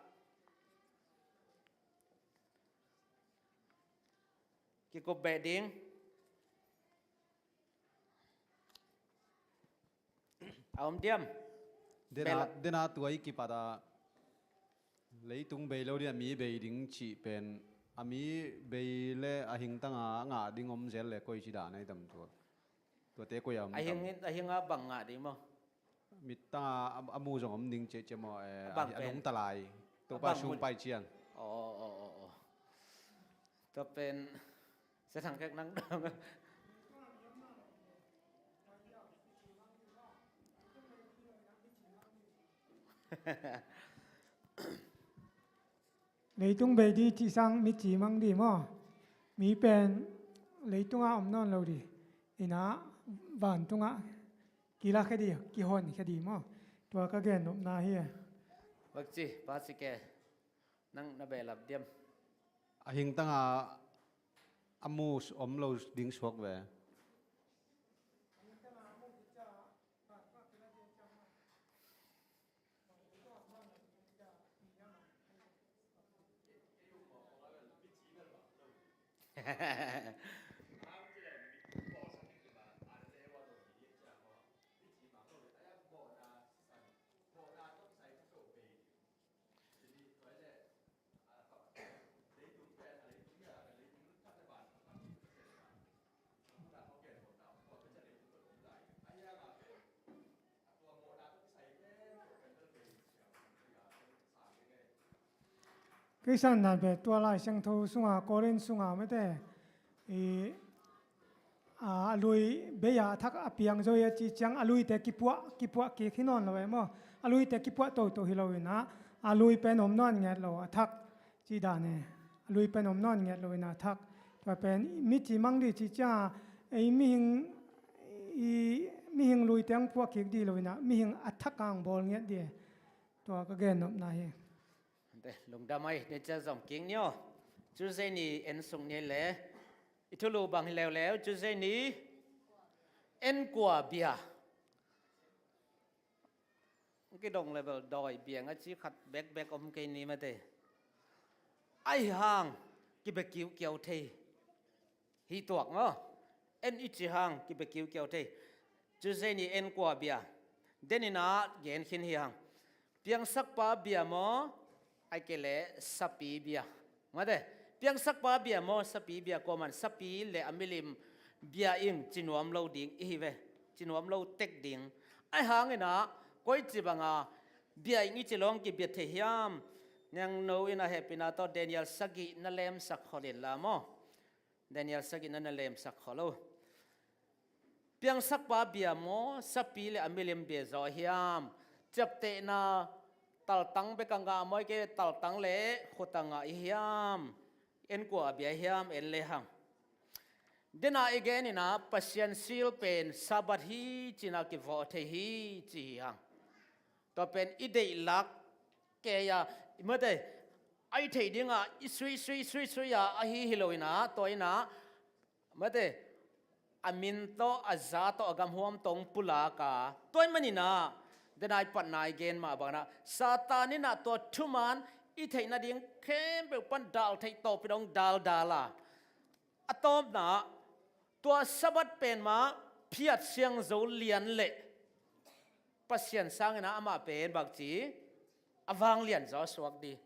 Kikup beh ding. A om diam? Dena, bel- dena tua i kipat ah leitung bei lo ding, a mi bei ding cih pen, a mi bei le a hingtang a ngah ding om zel le koi ci dan a i tam tua? Tuate koi a om a hing tam? A hing a bang ngah ding maw? Mittang a, a, a mu zong om ding ciahciah maw, eh, a bang a, a pen nungta lai. A Topa bang sung mun pai ciang. Aw, aw, aw, aw. Tua pen Sia Thang Kek nang dang. Leitung bei ding cih sang mici mang ding maw? Mi pen leitungah om nawn lo ding. Inah vantungah kilakhia ding, kihonkhia ding maw? Tua ka gennopna hi. Vakci, Pa Sike, nang na behlap diam? A hingtang a, a mu om lo ding suak ve. Kei san dan pen tua Lai Siangtho sunga, Korin sunga mate, i, a, a lui bei a, a thak a piang zo hi a cih ciang a luite kipuah, kipuah kik hi nawn lo e maw? A luite kipuah toto hi lo inah, a lui pen om nawn nget lo, a thak cih dan e. A lui pen om nawn nget lo inah a thak. Tua pen mici mang ding cih ciang a, ei mihing, i, mihing luite hong puah kik ding lo inah, mihing a thak hong bawl nget ding e. Tua ka gennopna hi. Lungdam ai, ni cia zom kik ni aw. Tuesday ni en suk ni le. I thulu bang hi leuleu, Tuesday ni en kua bia. Kidong level dawi biang a ci khat bekbek om kei ni mate. Ahi hang kibia kiukiau thei. Hi tuak maw? En i ci hang kibia kiukiau thei. Tuesday ni en kua bia. Deninah gen khin hi hang. Piangsakpa bia maw? Ai kei le sapi bia. Mate. Piangsakpa bia maw? Sapi bia kuaman sapi le a milim bia ing ci nuam lo ding i hi ve. Ci nuam lo tek ding. Ai hanginah koi ci banga bia ing i ci lawng kibia thei hiam? Nangno inah hehpihna tawh Daniel sagih na lemsak kholin la maw? Daniel sagih na na lemsak khol lo. Piangsakpa bia maw, sapi le a milim bia zaw hiam? Ciaptehna taltang bek a ngah maw, i ke taltang le khut a ngah i hiam? En kua a bia hiam, en le hang. Dena i geninah Pasian sil pen Sabbath hi cinah kivawh thei hi ci hi hang. Tua pen i deih lak kei a, i mate, a i theih dingah i sui, sui, sui, sui a, ahi hi lo inah, tua inah, mate, a min tawh, a za tawh, a gamhuam tawh hong pulak a, tua i maninah, dena i patna i gen mah banginah, Satan inah tua thuman i theih nading khempeuh pan dal theih tawpin hong daldal a. A tawpna, tua Sabbath pen mah phiat siang zo lian leh Pasian sanginah amah pen bangci a vanglian zaw suak ding.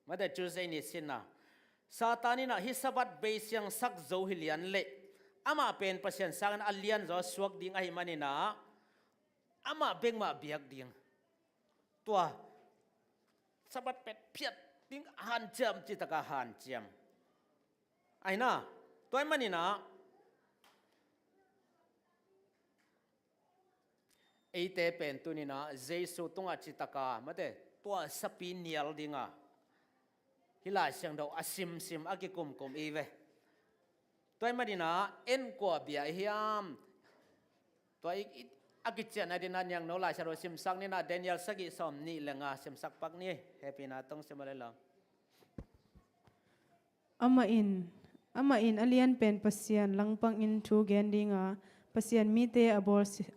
Mate Tuesday ni sinna. Satan inah hih Sabbath bei siangsak zo hi lian leh amah pen Pasian sanginah a lian zaw suak ding ahi maninah amah bek mah biak ding. Tua Sabbath pen phiat ding hanciam, citaka hanciam. Aina, tua i maninah eite pen tuninah Jesu tungah citaka, mate, tua sapi nial dinga hih Lai Siangtho a simsim a kikumkum i ve. Tua i maninah en kua bia i hiam? Tua i, i, a kiciahna dinah niangno Lai Siangtho simsak ninah Daniel sagih sawm nih le nga simsak pak ni. Hehpihna tong sim a le lam. Amah in, amah in a lian pen Pasian langpangin thu gen dinga, Pasian mite a bawlsia,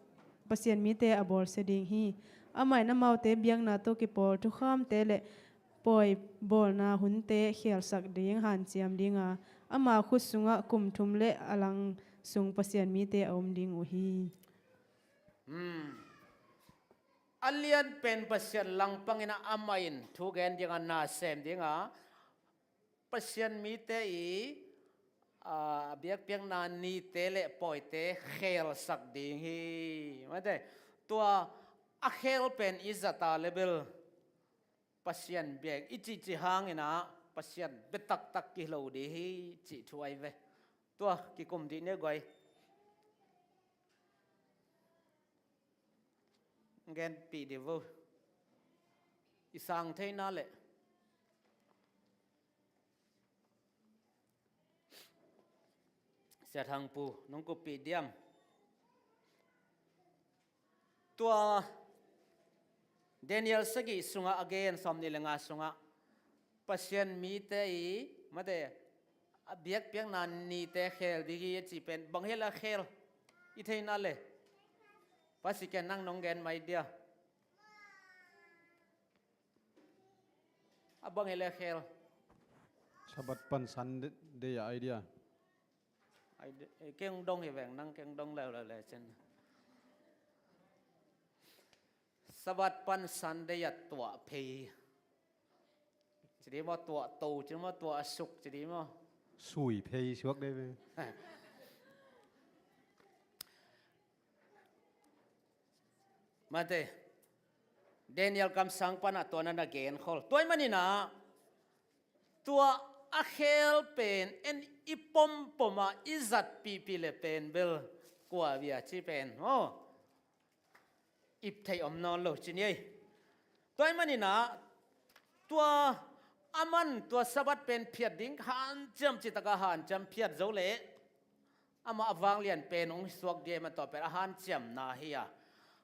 Pasian mite a bawlsia ding hi. Amah in amaute biakna tawh kipawl thukhamte le pawi bawlna hunte khialsak ding hanciam dinga, ama khut sungah kum thum le a lang sung Pasian mite a om ding uh hi. Hmm. A lian pen Pasian langpangin amah in thu gen dinga, na sem dinga, Pasian mite i a biakpiakna nite le pawite khelsak ding hi. Mate, tua a khel pen i zata le bel Pasian biak i cihcih hangin ah Pasian bia taktak kilo ding hi cih thu ahi ve. Tua kikum dih ni guai. Genpih dih vo. I sang theina le. Sia Thang Pu, nong kuppih diam? Tua Daniel sagih sungah a gen, sawmnih le nga sungah Pasian mite i, mate, a biakpiakna nite khel ding hi a ci pen bang hi le a khel i theina le. Pastor Ken, nang nong gen mai dia. A bang hi le a khel. Sabbath pan Sunday a idea. Ai, eh, keng dong hi veng, nang keng dong leuleu le cin. Sabbath pan Sunday a tuah phei. Ci dih maw, tuah to, ci dih maw, tuah a suk, ci dih maw. Sui phei suak dih ve. Mate, Daniel kamsang panah tua na na genkhol. Tua ahih maninah tua a khel pen en i pompomah i zatpihpih le pen bel kua bia ci pen maw, ip theih om nawn lo ci ni ei. Tua ahih maninah tua a man tua Sabbath pen phiat ding hanciam, citakah hanciam phiat zo leh amah a vanglian pen hong suak dih ahih man tua pen a hanciamna hi a.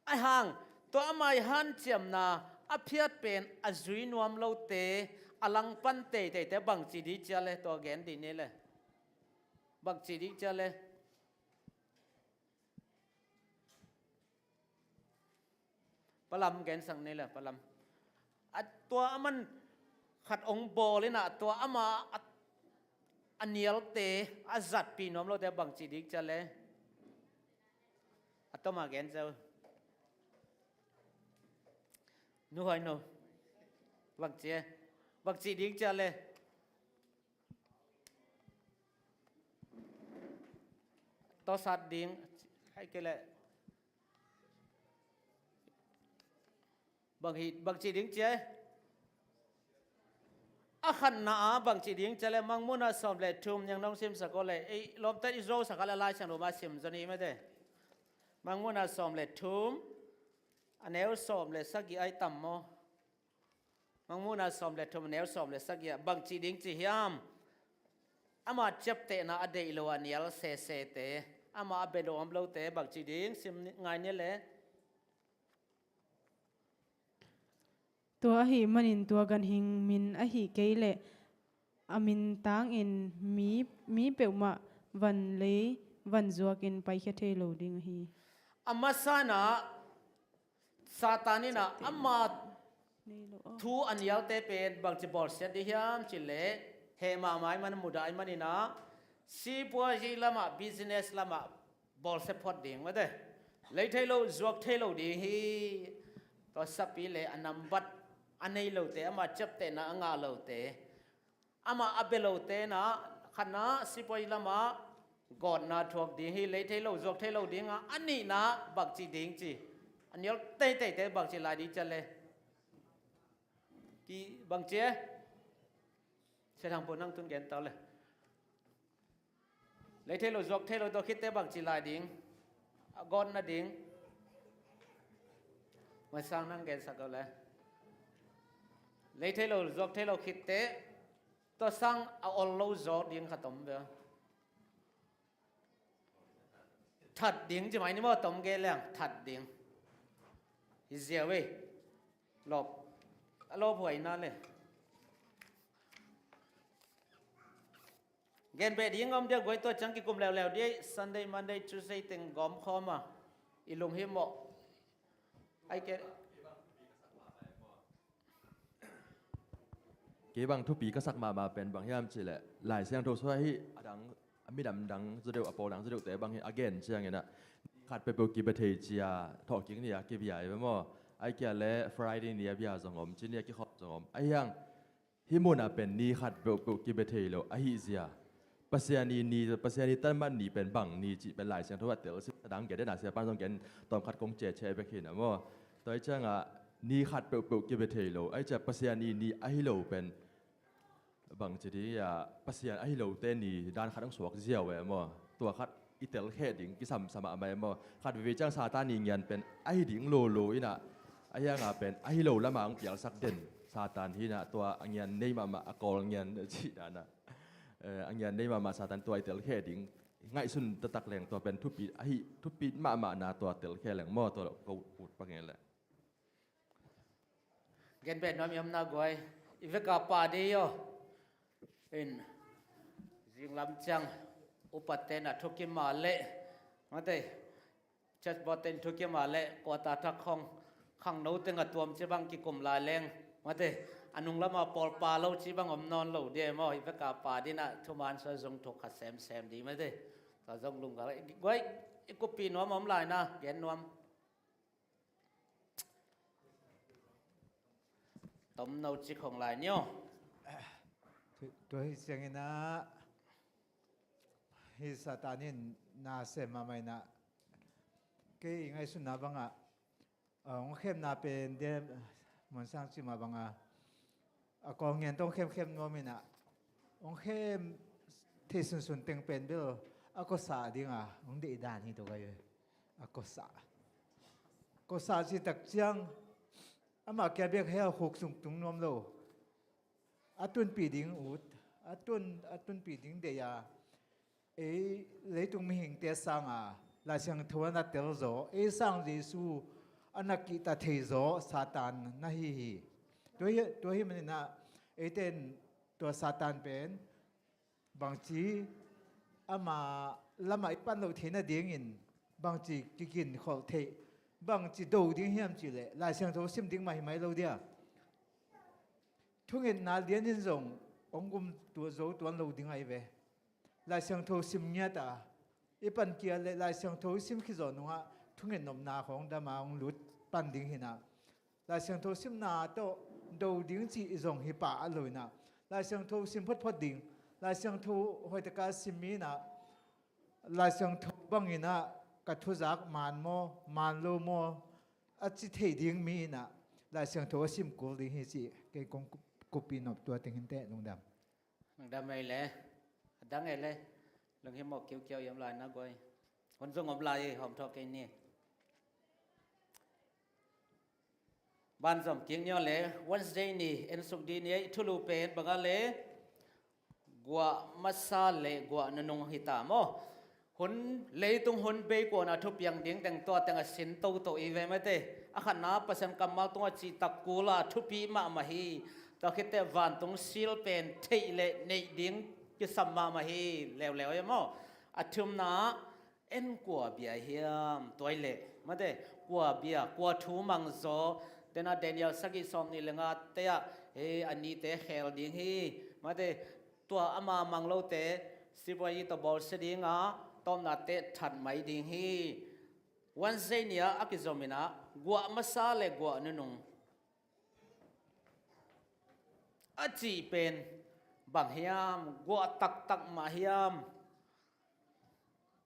Ahi hang tua amah i hanciamna a phiat pen a zui nuam lote, a langpan teiteite bangci ding cia le, tua gen dih ni le. Bangci ding cia le. Palam gensak ni le, Palam. A tua a man khat hong bawl inah tua amah a, a nialte a zatpih nuam lote bangci ding cia le. A toma gen zel. Nu Hoi No. Bangci e. Bangci ding cia le. Tawsat ding, ai kei leh. Bang hi, bangci ding cia e. A khatna ah bangci ding cia le, Mangmuhna sawm le thum, niang nong simsak aw le, ei lawmte i zuausak a le Lai Siangtho mah sim zaw ni mate. Mangmuhna sawm le thum, a neu sawm le sagih ai tam maw. Mangmuhna sawm le thum, neu sawm le sagih ah bangci ding ci hiam? Ama ciaptehna a deih lo a nial sesete, ama a bia nuam lote bangci ding, sim ngai ni le. Tua ahih manin tua ganhing min ahih kei leh a min tangin mi, mi peuhmah van lei van zuakin paikhia thei lo ding ahi. A masa inah Satan inah ama thu a nialte pen bangci bawlsiat dih hiam cih leh, heh mahmah ahih man, mudah ahih maninah sipuazi lamah, business lamah bawlsia phot ding mate. Lei thei lo, zuak thei lo ding hi. Tua sapi le a nambat a nei lote, ama ciaptehna a ngah lote, ama a bia lote na, khatna sipuazi lamah gawtna thuak ding hi, lei thei lo, zuak thei lo ding a, a nihna bangci ding ci. A nial teiteite bangci lai ding cia le. Ki bangci e. Sia Thang Pu, nang tun gen tau le. Lei thei lo, zuak thei lo, tua khitte bangci lai ding? A gawt nading. Mai sang nang gensak aw le. Lei thei lo, zuak thei lo khitte, tua sang a ol lo zaw ding khat om ve. That ding ci mai ni maw, tom ge leng, that ding. Hi ziau ei. Lawp. A lawphuaina le. Gen beh ding om dia guai, tua ciang kikum leuleu dia, Sunday, Monday, Tuesday teng gawm khawm a, i lunghimawh. Ai ke. Kei bang thupi ka sak mahmah pen bang hiam cih leh, Lai Siangtho sung ah hih a dang, a midang dang zaw deuh, a pawl dang zaw deuhte bang hi a gen ciangin ah, khat peuhpeuh kibia thei cia, thawhkik ni a kibia hi ve maw. Ai kia le Friday ni a bia zong om, ci ni a kikhawm zong om. Ahi hang, hih mun ah pen ni khat peuhpeuh kibia thei lo ahih zia, Pasian i ni, Pasian i tanman ni pen bang ni cih pen Lai Siangtho a telsiam a dang gen den a, sia pan zong gen tawm khat kong ciahciah bek hi na maw. Tua ahih ciangah ni khat peuhpeuh kibia thei lo. Ahih ciah Pasian i ni ahi lo pen bang ci ding a, Pasian ahi lote ni dan khat hong suak ziau e maw. Tua khat i telkhia ding kisam sa mahmah e maw. Khat veve ciang Satan i ngian pen ahi ding lolo inah, ahi hanga pen ahi lo lama hong pialsak den Satan hi inah, tua a ngian nei mahmah, a kawl ngian cih danah, eh, a ngian nei mahmah Satan tua i telkhia ding ngaihsun taktak leng tua pen thupi ahi, thupi mahmahna tua telkhia leng maw, tua lo ko ut pang e leh. Gen bet nuam i omna guai. I veka pa dei aw. In zinglam ciang upaten a thukim a leh, mate, church board ten thukim a leh, kuata thak khong khangno teng a tuam ci bang kikum lai leng, mate, a nung lama pawlpa lo ci bang om nawn lo dia maw. I veka pa dinah thuman sa zong thuk khat semsem di, mate. Sa zong lunggal guai. I kupi nuam om lai na gen nuam. Tomno cik hong lai ni aw. Tua hi cianginah hi Satan in na sem mahmah inah, kei i ngaihsutna bangah, a, hong khemna pen dia, Muansang cih mah bangah, a, kawl ngian tawh hong khemkhem nuam inah, hong khem thei sunsun teng pen bel a kawsah dinga hong deih dan hi tua kai ve. A kawsah, kawsah cih tak ciang amah kia biak hel khuk sung tung nuam lo. A tunpi ding ut, a tun, a tunpi ding deih a, ei leitung mihingte sanga Lai Siangtho a na tel zaw, ei sang Jesu a na kihta thei zaw Satan na hi hi. Tua hi, tua hi maninah eite in tua Satan pen bangci ama lamah i pan loh theih nadingin bangci kiginkholh theih, bangci do ding hiam cihleh Lai Siangtho sim ding mah hi mai lo dia. Thungetna lianin zong hong gum tua zo tuan lo ding ahi ve. Lai Siangtho sim ngiat a i pan kia le Lai Siangtho i sim khit zawh nungah thunget nopna khawng dama hong lut pan ding hinah, Lai Siangtho simna tawh do ding cih i zong hi pah a lo inah, Lai Siangtho sim photphot ding, Lai Siangtho hoitaka sim mi inah, Lai Siangtho banginah ka thuzak maan maw, maan lo maw a ci thei ding mi inah Lai Siangtho a sim kul ding hi cih kei kong kup-, kupi nop tua teng hinteh lungdam. Lungdam ei le, a dang ei le, lunghimawh kiukiau i om lai na guai. Hun zong om lai ei, hawm thawh kei ni. Banzom kik ni aw le, Wednesday ni en suk dih ni ei. Thulu pen banga le guah masa le guah nunung hita maw. Hun, leitung hun bei kuana thupiang ding teng tua teng a sin toto i ve mate. A khatna Pasian kammal tungah cihtak kula thupi mahmah hi. Tua khitteh vantung sil pen theih le neih ding kisam mahmah hi leuleu e maw. A thumna en kua bia hiam, tua i leh mate, kua bia, kua thu mangzaw. Tena Daniel sagih sawm nih le nga te ah, he, a nite khel ding hi. Mate, tua ama mang lote sipuai i tawh bawlsia dinga tawmnate that mai ding hi. Wednesday ni-ah a kizominah guah masa le guah nunung a cih pen bang hiam, guah taktak mah hiam?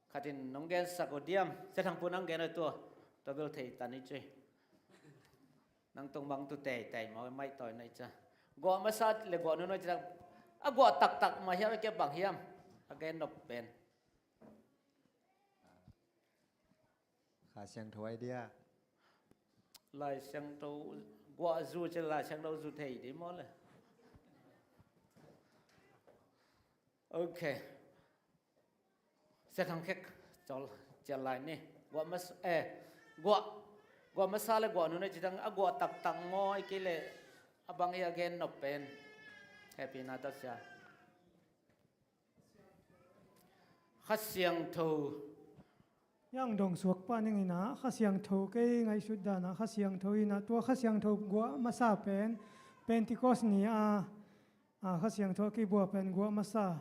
Khatin nong gensak uh diam? Sia Thang Pu nang gen uh tua, tua bel thei tan i ci. Nang tung bang tu teitei maw, maih tawi na i cia. Guah masa le guah nunung ci tak, a guah taktak mah hiam, a kia bang hiam? A gen nop pen. Kha Siangtho idea. Lai Siangtho guah zu ci, Lai Siangtho zu thei di maw le. Ok. Sia Thang Khek, col, cial lai ni. Guah mas-, eh, guah, guah masa le guah nunung ci tang, a guah taktak ngawi kei le, a bang hi a gen nop pen. Happy na ta sia. Kha Siangtho. Yang dong suak pa ning inah, Kha Siangtho kei ngaihsut danah, Kha Siangtho inah, tua Kha Siangtho guah masa pen, Pentecost ni a, a, Kha Siangtho a kibua pen guah masa,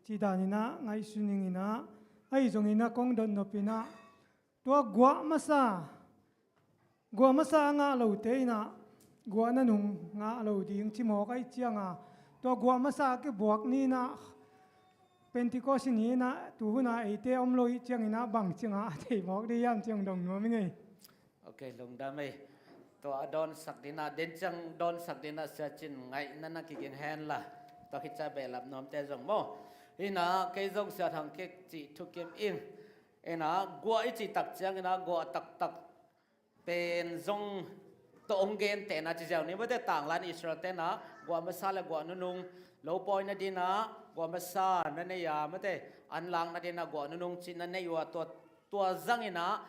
ci dan inah, ngaihsun ning inah, ahi zong inah kong dot nop inah, tua guah masa, guah masa a ngah lote inah, guah nanung ngah lo ding ci mawk ahi cianga, tua guah masa a kibuak ni inah, Pentecost ni inah tu hunah eite om lo ih cianginah bang ciangah a thei mawk dih hiam ciang dong nuam i ngei. Ok, lungdam ei. Tua a dawnsak dinah, den ciang dawnsak dinah Sia Cin ngaihna na kiging henla, tua khit ciah behlap nuamte zong maw. Inah kei zong Sia Thang Kik cih thukim ing. Inah guah i cih tak cianginah guah taktak pen zong tawh hong gentehna ci ziau ni. Mate, tanglan Israel tenah guah masa le guah nunung lo pawi nadinah guah masa na nei a, mate, an lak nadinah guah nunung cih na nei uh a, tua, tua zanginah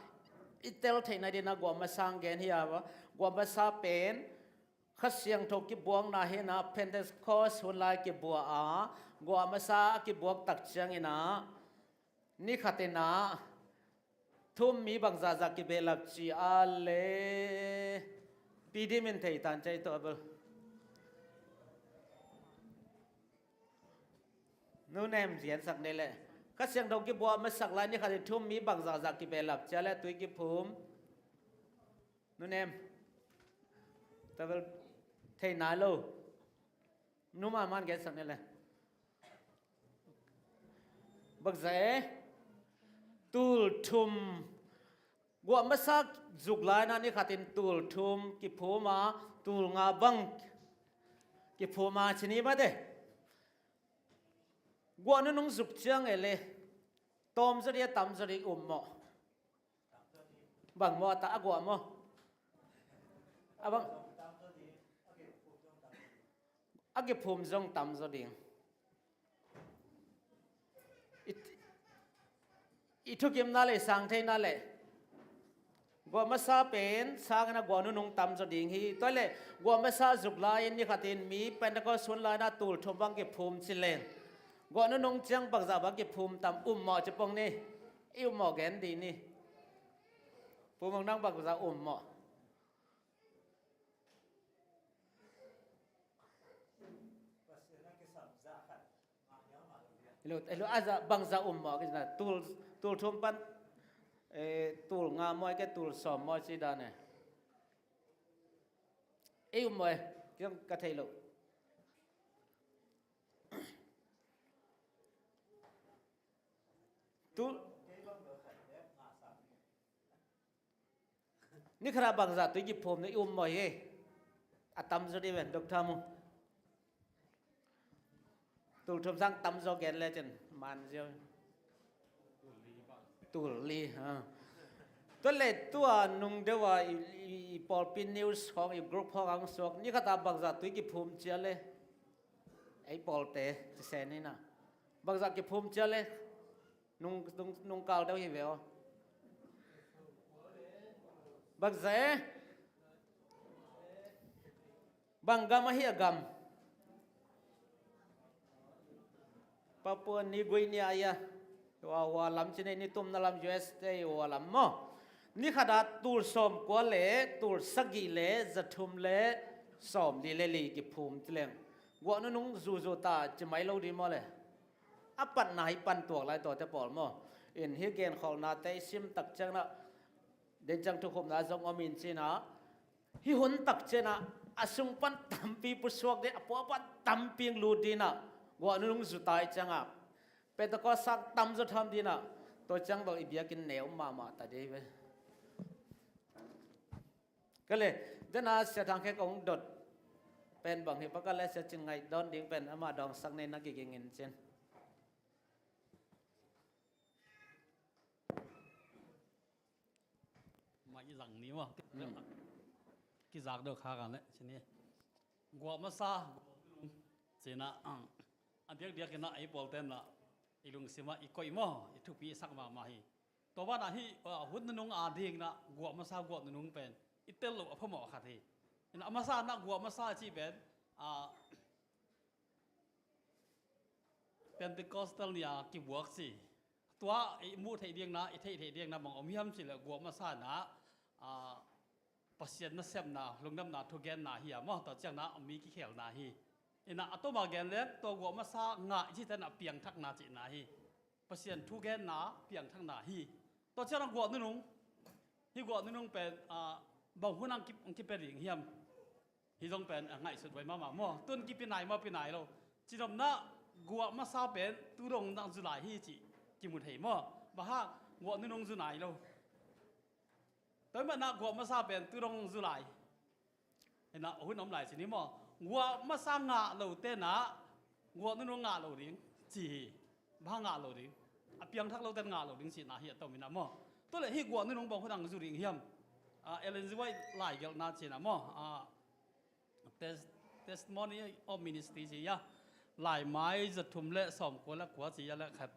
i tel theih nadinah guah masa hong gen hi a. Guah masa pen Kha Siangtho kibuakna hinah Pentecost hun lai kibuak a, guah masa a kibuak tak cianginah ni khatinah thu-um mi bangzahzah kibehlap ci a le pidim in thei tan cai tawh a bel. Nu Nem, ziansak ni le. Kha Siangtho kibuak masak lai ni khatin thu-um mi bangzahzah kibehlap ci a le tui kiphum. Nu Nem. Tua bel thei nai lo. Nu Man Man gensak ni le. Bangzah e. Tul thum. Guah masa zuk lai na ni khatin tul thum kiphum a, tul nga bang kiphum a ci ni mate. Guah nunung zuk ciang e le tawm zaw ding a tam zaw ding um maw? Bang maw, a ta a guah maw? A bang? A kiphum zong tam zaw ding. I, i thukimna le i sang theina le guah masa pen sangin a guah nunung tam zaw ding hi. Tua le guah masa zuk lai-in ni khatin mi Pentecost hun lai-in a tul thum bang kiphum ci leng guah nunung ciang bangzah bang kiphum tam um maw ci pong ni. I um maw gen dih ni. Pu Mung, nang bangzah um maw? Hello, hello, a za, bangzah um maw? Kizna tul, tul thum pan, eh, tul nga maw, ke tul sawm maw ci dan e. Ei um maw e, kiang ka thei lo. Tul Ni khat ah bangzah tui kiphum na i um maw hi? A tam zaw dih ven, Doctor Mung. Tul thum sang tam zaw gen le cin man ziau. Tul li, ha. Tua le tua nung deuh a i, i, i pawlpi news khawng, i group khawng ang suak. Ni khat ah bangzah tui kiphum cia le. Ei pawlte ci sen hi na. Bangzah kiphum cia le. Nung, nung, nung kal deuh hi ve aw. Bangzah e? Bang gam ahi a gam? Papua New Guinea ahi a. Hua, hua lam ci nei, ni tumna lam U S te hua lam maw. Ni khat ah tul sawm kua le, tul sagih le, za thum le, sawm li le li kiphum ci leng. Guah nunung zuzu ta ci mai lo dih maw le. A patna hi pan tuak lai tuate pawl maw. In hi genkholhnate i sim tak ciangin ah, den ciang thukhupna zong om in ci-in ah, hi hun tak ciangin ah, a sung pan tampi pusuak dih, a pua pan tampi lut dih in ah, guah nunung zu ta i ciangin ah, Pentecost sang tam zaw tham dih in ah, tua ciang bang i biakinn neu mahmah ta dih ve. Ka le, dena Sia Thang Khe kong dot pen bang hi pa ka le Sia Cin ngaih dawn ding pen ama dawngsak nei na kiging in cin. Mai zang ni maw. Mm. Kizak deuh kha kan le, cin hi. Guah masa, cin ah, a diakdiak in ah ei pawlte'n ah i lungsim ah i koih maw, i thupi i sak mahmah hi. Tua banah hih, ah, hun nunung a dingin ah guah masa, guah nunung pen i tel loh a phamawh khat hi. In a masa in ah guah masa cih pen, ah, Pentecostal ni a kibuak ci. Tua i muh theih dingin ah, i theih theih dingin ah bang om hiam cih leh guah masa in ah, ah, Pasian nasepna, lungdamna thugenna hi a maw, tua ciangin ah mi kikhelna hi. In ah a tom a gen leng tua guah masa ngah i cihte in ah piangthakna cihna hi. Pasian thugenna piangthakna hi. Tua ciangin ah guah nunung, hih guah nunung pen, ah, bang hun ah hong ki, hong kipia ding hiam? Hih zong pen, ah, ngaihsut huai mahmah maw. Tun kipi nai maw, pi nai lo. Cidamna, guah masa pen tu dong dang zu lai hi cih kimu thei maw? Bang hang guah nunung zu nai lo. Tua ahih manin ah guah masa pen tu dong zu lai. Hi-in ah hun om lai ci ni maw? Guah masa ngah lote in ah guah nunung ngah lo ding ci hi. Bang hang ngah lo ding? A piangthak lote in ngah lo ding cihna hi a tom in ah maw? Tua leh hih guah nunung bang hun dang zu ding hiam? Ah, Ellen G. White laigelhna ci-in ah maw? Ah, Tes-, Testimony of Ministry ci hi a, Laimai za thum leh sawmkua leh kua ci hi a, leh khat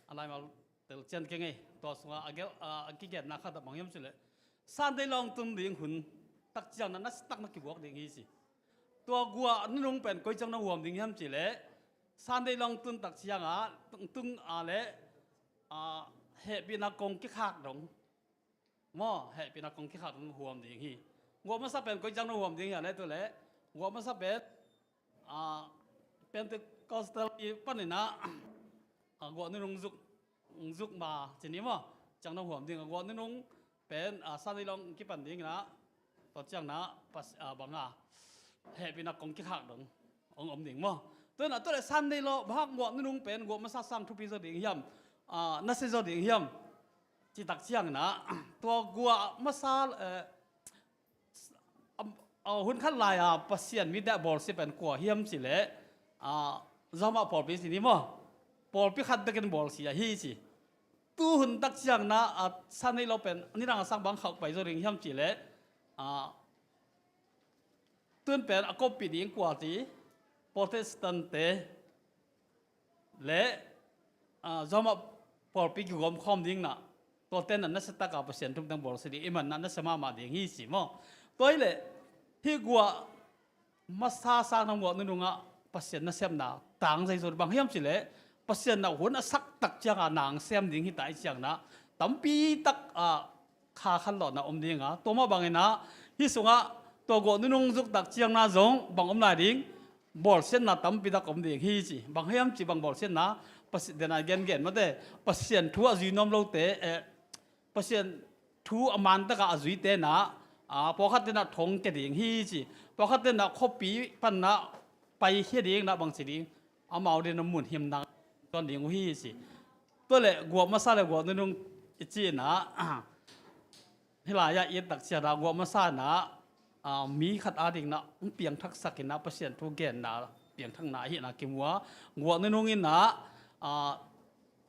a laimal tel cian kei ing ei. Tua sungah a gelh, a, a kigenna khat ah bang hiam cih leh, Sunday lawn tun ding hun tak ciangin ah nasia takin na kibuak ding hi ci. Tua guah nunung pen koi ciang na huam ding hiam cih leh, Sunday lawn tun tak ciangah, tung, tung a leh, a, hehpihna kong kikhak dong. Maw, hehpihna kong kikhak dong huam ding hi. Guah masa pen koi ciang na huam ding hiam leh, tua leh guah masa pen, a, Pentecostal i panin ah, a, guah nunung zuk, zuk ma ci ni maw? Ciang na huam ding, a, guah nunung pen, a, Sunday lawn kipan ding in ah, tua ciangin ah pas-, a, bang a, hehpihna kong kikhak dong hong om ding maw? Tua in ah tua leh Sunday lawn bang hang guah nunung pen guah masa sang thupi zaw ding hiam? A, nasia zaw ding hiam? Cih tak ciangin ah, tua guah masa, eh, am, a, hun khat lai-a Pasian mite a bawlsia pen kua hiam cih leh, a, Zomah pawlpi ci ni maw? Pawlpi khat bekin bawlsia hi ci. Tu hun tak ciangin ah, a, Sunday lawn pen nidang a sang bang khauh pai zaw ding hiam cih leh, a, tun pen a koppih ding kua ci, Protestant-te leh, a, Zomah pawlpi kigawm khawm ding in ah, tuate in ah nasia takin Pasian thu teng bawlsia ding, ahih manin ah nasia mahmah ding hi ci maw? Tua hi leh, hih guah masa sang nam guah nunung ah Pasian nasepna tangzai zaw bang hiam cih leh, Pasian in ah hun a sak tak ciangin ah nang sem ding hi ta ahih ciangin ah, tampi tak, a, kha khanlawhna om ding a, tua mah bangin ah, hih sungah tua guah nunung zuk tak ciangin ah zong bang om lai ding? Bawlsiatna tampi tak om ding hi ci. Bang hiam cih bang bawlsiatna? Pasi-, den a gengen mate, Pasian thu a zui nuam lote, eh, Pasian thu a man takin a zuite in ah, a, pawlkhatte in ah thong kia ding hi ci. Pawlkhatte in ah khuapi panin ah paikhia ding in ah bang ci ding? Amau adingin ah mun himna tuan ding uh hi ci. Tua leh guah masa leh guah nunung i cih in ah, hih lai-ah i et tak ciangin ah guah masa in ah, a, mi khat adingin ah hong piangthaksak in ah Pasian thu genna piangthakna ahihna kimu a, guah nunung in ah, a,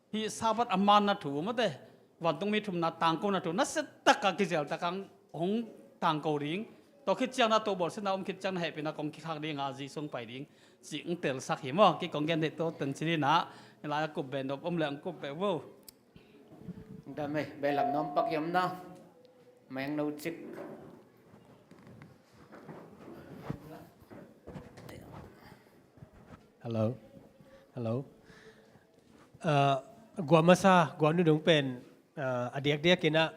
hih Sabbath a manna thu mate, vantungmi thumna tangkona thu nasia takin kizel takin hong tangko ding. Tua khit ciangin ah tua bawlsiatna om khit ciangin ah hehpihna kong kikhak ding a, Jesu hong pai ding cih hong telsak hi maw? Kei kong gen deih tua teng ci ding in ah, hih lai-ah kup beh nop om leh hong kup beh vo. Dam ei, behlap nuam pak hiam na? Meng no cik. Hello. Hello. Ah, guah masa, guah nunung pen, ah, a diakdiakin ah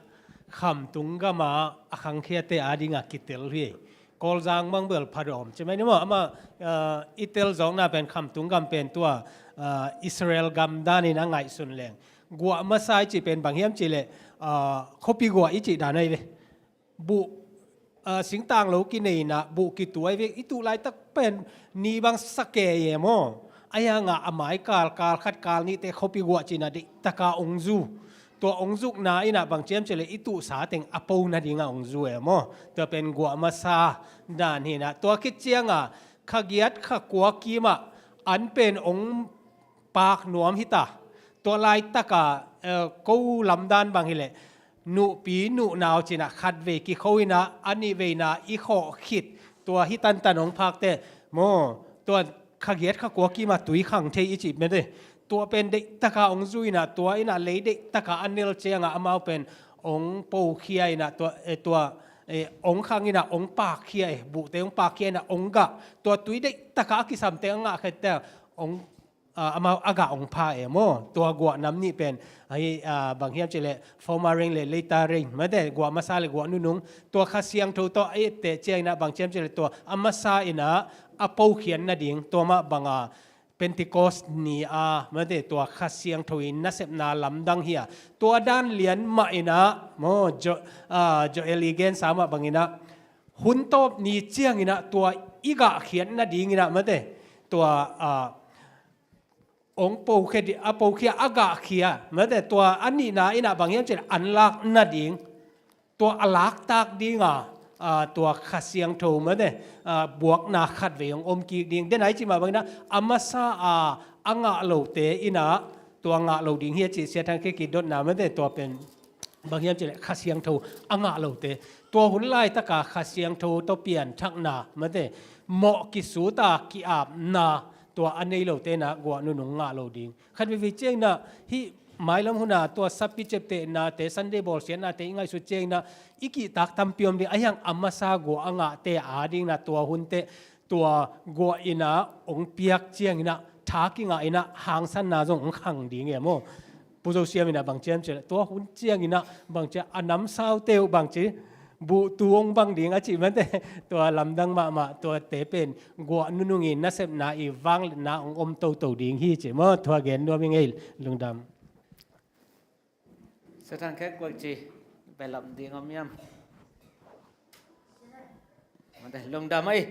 khamtung gam a a khangkhiate adingin ah kitel hi. Kawlzang mang bel phadawm ci mai ni maw? Amah, ah, i tel zawkna pen khamtung gam pen tua, ah, Israel gam danin a ngaihsun leng, guah masa i cih pen bang hiam cih leh, ah, khuapi guah i cih dan ahi ve. Buh, ah, singtang lo kinei in ah buh kituai ve, i tuh laitak pen ni bang sa kei e maw? Ahi hangin ah a mai kal, kal khat kal nihte khuapi guah ci-in ah deihtakin hong zu. Tua hong zukna in ah bang ci hiam cih leh i tuhsa teng a po nadingin hong zu e maw? Tua pen guah masa dan hi in ah, tua khit ciangin ah kha giat kha kua kimah an pen hong pak nuam hi ta. Tua laitakin, eh, ko lamdan bang hi leh, nuhpi nuhnau ci-in ah khatvei kikho in ah, a nihveina i khawh khit, tua hi tantan hong phakte maw? Tua kha giat kha kua kimah tui khang thei i cih mate. Tua pen deihtakin hong zu in ah, tua in ah lei deihtakin a nel ciangin ah amau pen hong pokhia in ah, tua, eh, tua, eh, hong khang in ah hong pakkhia, eh, buhte hong pakkhia in ah hong gah. Tua tui deihtakin a kisamte a ngah khit teh hong, ah, amau a gah hong pha e maw? Tua guah nam nih pen, ahi, ah, bang hiam cih leh former rain leh latter rain mate, guah masa leh guah nunung. Tua Kha Siangtho tawh a etteh ciangin ah bang ci hiam cih leh tua a masa in ah a pokhiat nading, tua mah bangin Pentecost ni-a mate, tua Kha Siangtho in nasepna lamdang hi a, tua dan lian mah in ah maw, Jo-, ah, Joel i gensa mah bangin ah hun tawp ni ciangin ah tua i gahkhiat nadingin ah mate, tua, ah, ong pokhia di, a pokhia a gahkhia, mate, tua a nihna in ah bang hiam cih leh an lak nading, tua a laktak ding a, a, tua Kha Siangtho, mate, a, buakna khatvei ong om kik ding. Den a i cih mah bangin ah a masa a, a ngah lote in ah tua ngah lo ding hi a cih Sia Thang Khe kidotna, mate, tua pen bang hiam cih leh Kha Siangtho a ngah lote, tua hun laitaka Kha Siangtho tawh pianthakna, mate, mawh kisuta ki-apna tua a nei lote in ah guah nunung ngah lo ding. Khat veivei ciangin ah hih mailam hun a tua sapi ciaptehnate, Sunday bawlsiatnate i ngaihsut ciangin ah i kihtak tampi om ding, ahi hang a masa guah a ngahte adingin ah tua hun teh tua guah in ah ong piak ciangin ah tha kingah in ah hangsanna zong ong khang ding e maw. Pu Zo Siam in ah bang ci hiam cih leh tua hun ciangin ah bang ci a namsaute uh bang ci buhtu ong bang ding a cih, mate, tua lamdang mahmah, tuate pen guah nunung i nasepna i vangliatna ong om toto ding hi ci maw. Tua gen nuam ing ei. Lungdam. Sia Thang Khe, kuak ci, behlap ding om hiam? Mate, lungdam ei.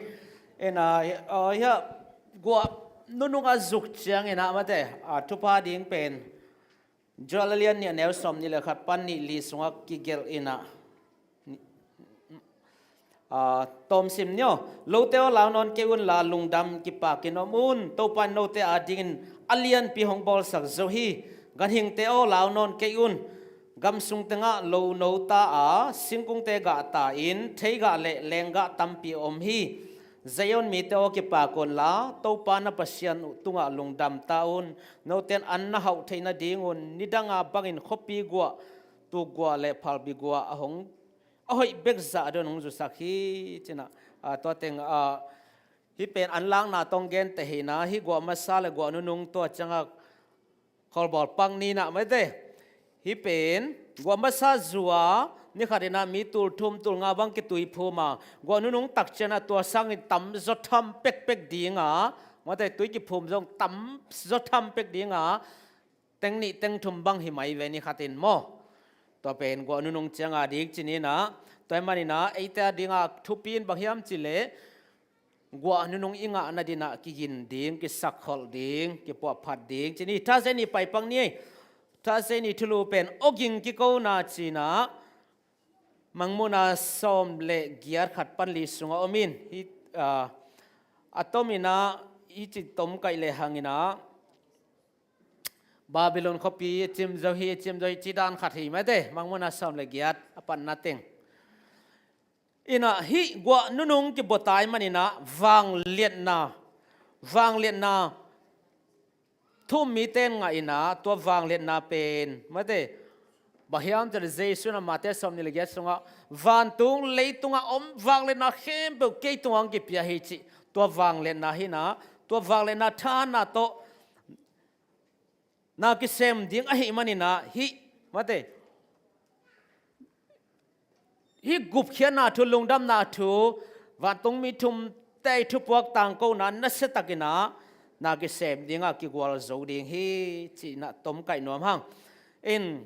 Ina, a, hia, guah nunung a zuk ciangin ah, mate, a, thupha ding pen Joel a lian nih a neu sawmnih le khat pan nih li sungah kigelh in ah, a, tawmsim ni aw. Lote aw, lau nawn kei unla, lungdam kipakin om un. Topa in note adingin a lianpi hong bawlsak zo hi. Ganhingte aw, lau nawn kei un. Gam sung tengah lo no ta a, singkungte gah ta in, theigah le lenggah tampi om hi. Zion mite aw, kipak unla, Topa na Pasian tungah lungdam ta un. Note in an na hauh theih nadingun nidanga bangin khuapi guah, tukguah le phalbi guah a hong, a hoih bek zah dong hong zusak hi, ci-in ah, a, tua teng, a, hih pen an lakna tawh ong genteh hi-in ah, hih guah masa le guah nunung tua ciangah kholbawl pak ni-in ah, mate. Hih pen guah masa zu-a ni khatin ah mi tul thum tul nga bang kituiphum a, guah nunung tak ciangin ah tua sangin tamzaw tham pekpek ding a, mate, tui kiphum zong tamzaw tham pek ding a, teng nih teng thum bang hi mai ve ni khatin maw. Tua pen guah nunung ciang a dik ci-in ah, tua ahih manin ah eite adingin thupi in bang hiam cih leh guah nunung i ngah nadingin ah kigin ding, kisakkholh ding, kipuahphat ding ci-in, Thursday ni pai pak ni ei. Thursday ni thulu pen awging kikona ci-in ah, Mangmuhna sawm le giat khat pan li sungah om in, hih, a, a tomin ah, hih ci tomkaih lehang in ah, Babylon khuapi a cim zo hi, a cim zo hi, ci dan khat hi, mate, Mangmuhna sawm le giat a patna teng. In ah hih guah nunung kibuak ahih manin ah vangliatna, vangliatna thu-um mite in ngah in ah, tua vangliatna pen, mate, bang hiam cih leh Jesu in ah Matthai sawmnih le giat sungah, vantung leitungah om vangliatna khempeuh kei tungah hong kipia hi, ci. Tua vangliatna hi-in ah, tua vangliatna thahatna tawh na kisem ding ahih manin ah, hih, mate, hih gupkhiatna thu, lungdamna thu, vantungmi thumte' thupuak tangkona nasia takin ah na kisem ding a, kigualzo ding hi, ci-in ah tomkaih nuam hang. In,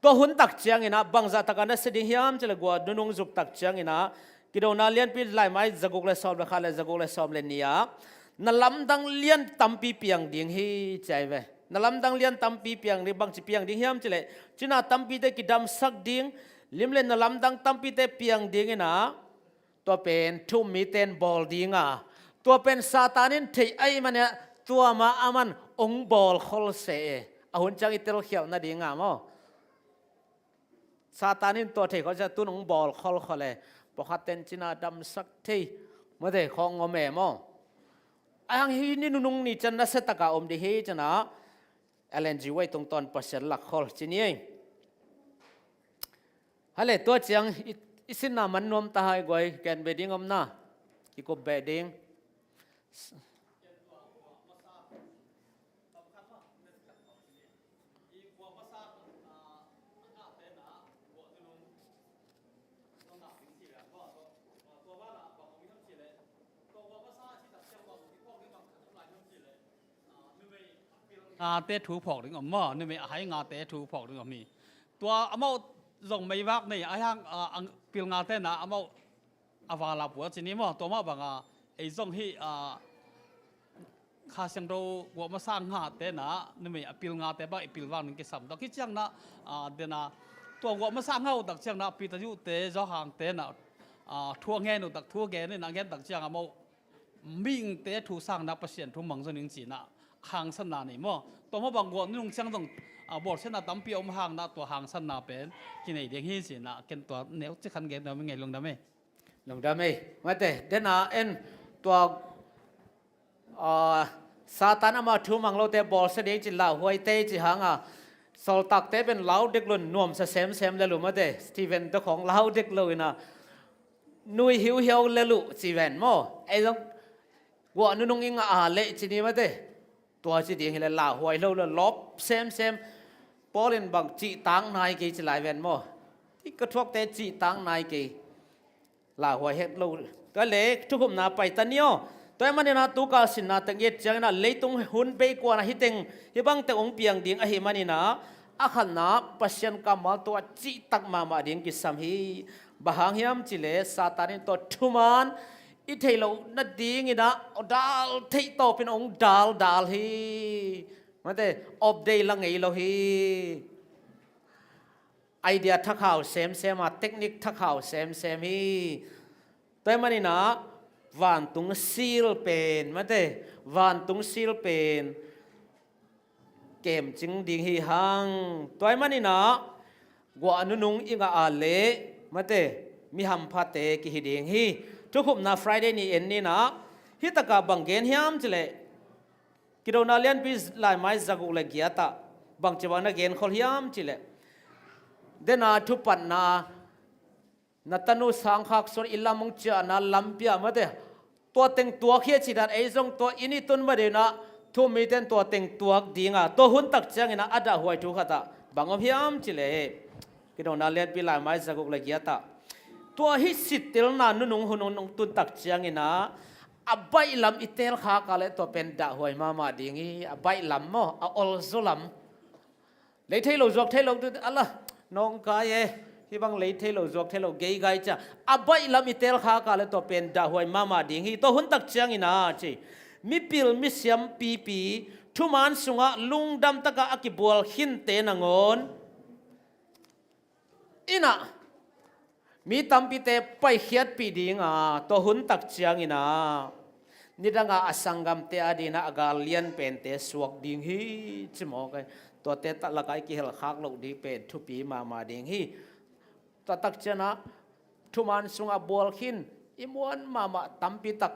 tua hun tak ciangin ah bangzah takin nasia ding hiam cih leh guah nunung zuk tak ciangin ah, Kidona Lianpi laimai zaguk le sawm le khat le zaguk le sawm le nih ah, na lamdang lian tampi piang ding hi, ci hi ve. Na lamdang lian tampi piang ding, bangci piang ding hiam cih leh, cina tampite kidamsak ding, lim le na lamdang tampite piang ding in ah, tua pen thu-um mite in bawl ding a, tua pen Satan in thei ahih manin ah, tua mah aman ong bawlkhol se e. A hun ciang i telkhialh nading a maw. Satan in tua thei khol ciang, tu-in ong bawlkhol khol e. Pawlkhatte in cina damsak thei, mate, khawng om e maw. Ahih hang hih ni nunung ni ciang nasia takin om ding hi, ci-in ah Ellen G White tungtawn Pasian lakkhol ci ni ei. Hale, tua ciang i, i sinna man nuam ta hai guai, gen beh ding om na. Kikup beh ding. Ngate thu phawk ding om maw, numei a hai ngate thu phawk ding om hi. Tua amau zong meivak nei, ahih hang, a, ang, pil ngate na amau a vala pua ci ni maw, tua mah banga ei zong hih, a, Kha Siangtho guah masa ngate na, numei a pil ngate bang i pil vang ning kisam. Tua khit ciang na, a, dena, tua guah masa nga uh tak ciang na, Peter Yu te, Johan te na, a, thu a ngen uh tak, thu a gen in a ngen tak ciang a mo. Mihingte thu sang na Pasian thu mang zo ning ci na, hangsanna nei maw. Tua maw bang guah nunung ciang zong, a, bawlsiatna tampi a om hang na tua hangsanna pen kinei ding hi ci na, ken tua neu ci khan gen tua mi ngei lungdam ei. Lungdam ei. Mate, dena en tua, ah, Satan ama thu mang lote bawlsia ding ci lauhuai te ci hanga, sawltakte pen lau dek lo in nuamsa semsem le lu mate, Stephen te khawng lau dek lo ina, nui hiuhiau le lu ci ven maw. Ei zong guah nunung i ngah a leh ci ni mate. Tua ci ding hi le lauhuai lo le lop semsem. Paul in bang cihtak nai kei ci lai ven maw. I ka thuakte cihtak nai kei. Lauhuai het lo. Tua le thukhupna pai ta ni aw. Tua i manina tu kal sinna teng i et ciangina leitung hun bei kuana hi teng hi bang teng ong piang ding ahi manina a khatna Pasian kammal tua cihtak mahmah ding kisam hi. Bang hang hiam ci le Satan in tua thuman i theih loh nadingin ah dal theih tawpin hong daldal hi. Mate, update la ngei lo hi. Idea thakhau semsem a, technique thakhau semsem hi. Tua hi manin ah vantung sil pen, mate, vantung sil pen kemcing ding hi hang. Tua hi manin ah guah nunung i ngah a leh, mate, mi hamphate kihi ding hi. Thukhupna Friday ni en ni in ah, hi takah bang gen hiam ci leh, Kidona Lianpi laimai zaguk le giat ah bangci bang na genkhol hiam ci leh, dena thupatna na tanu sangkhak suan i lam hong ciahna lampi ah, mate, tua teng tuak hi a ci dan ei zong tua i ni tun mah dena thu-um mite in tua teng tuak dinga, tua hun tak ciangin ah a dahhuai thu khat ah bang om hiam ci leh, Kidona Lianpi laimai zaguk le giat ah tua hih sittelna nunung hun hong tun tak ciangin ah a baih lam i teel khak a leh tua pen dahhuai mahmah ding hi. A baih lam maw, a olzaw lam. Lei thei lo, zuak thei lo, tu, ala, nawngkai e. Hih bang lei thei lo, zuak thei lo, geigai cia. A baih lam i teel khak a leh tua pen dahhuai mahmah ding hi. Tua hun tak ciangin ah ci, mipil misiam pipi thuman sungah lungdam takah a kibual khinte nangawn in ah mi tampite paikhiatpih dinga, tua hun tak ciangin ah nidanga a sanggamte adingin ah a gal lian pente suak ding hi ci mawk ei. Tuate ta lakah i kihel khak loh ding pen thupi mahmah ding hi. Tua tak ciangin ah thuman sungah bual khin i muan mahmah tampi tak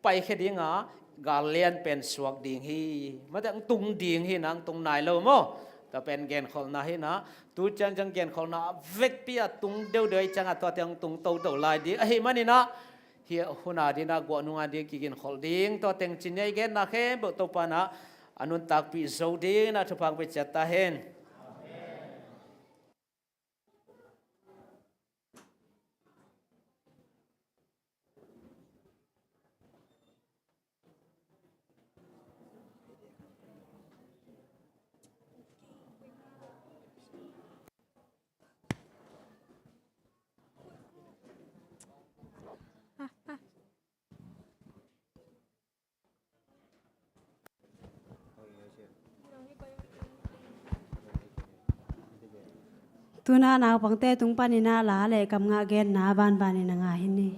paikhia dinga gal lian pen suak ding hi. Mate, hong tung ding hi na, hong tung nai lo maw. Tua pen genkholhna hi na. Tu ciangciang genkholhna a vekpi a tung deudeu ahih ciangah tuate hong tung toto lai ding ahi manin ah, hih hun adingin ah guah nung ading kigenkholh ding, tua teng ci-in ah i genna khempeuh Topa in ah a nuntakpih zo dingin ah thupha hong pia ciat ta hen. Tu-in ah naupangte tung panin ah la le kamngah genna banbanin a ngah hi ni.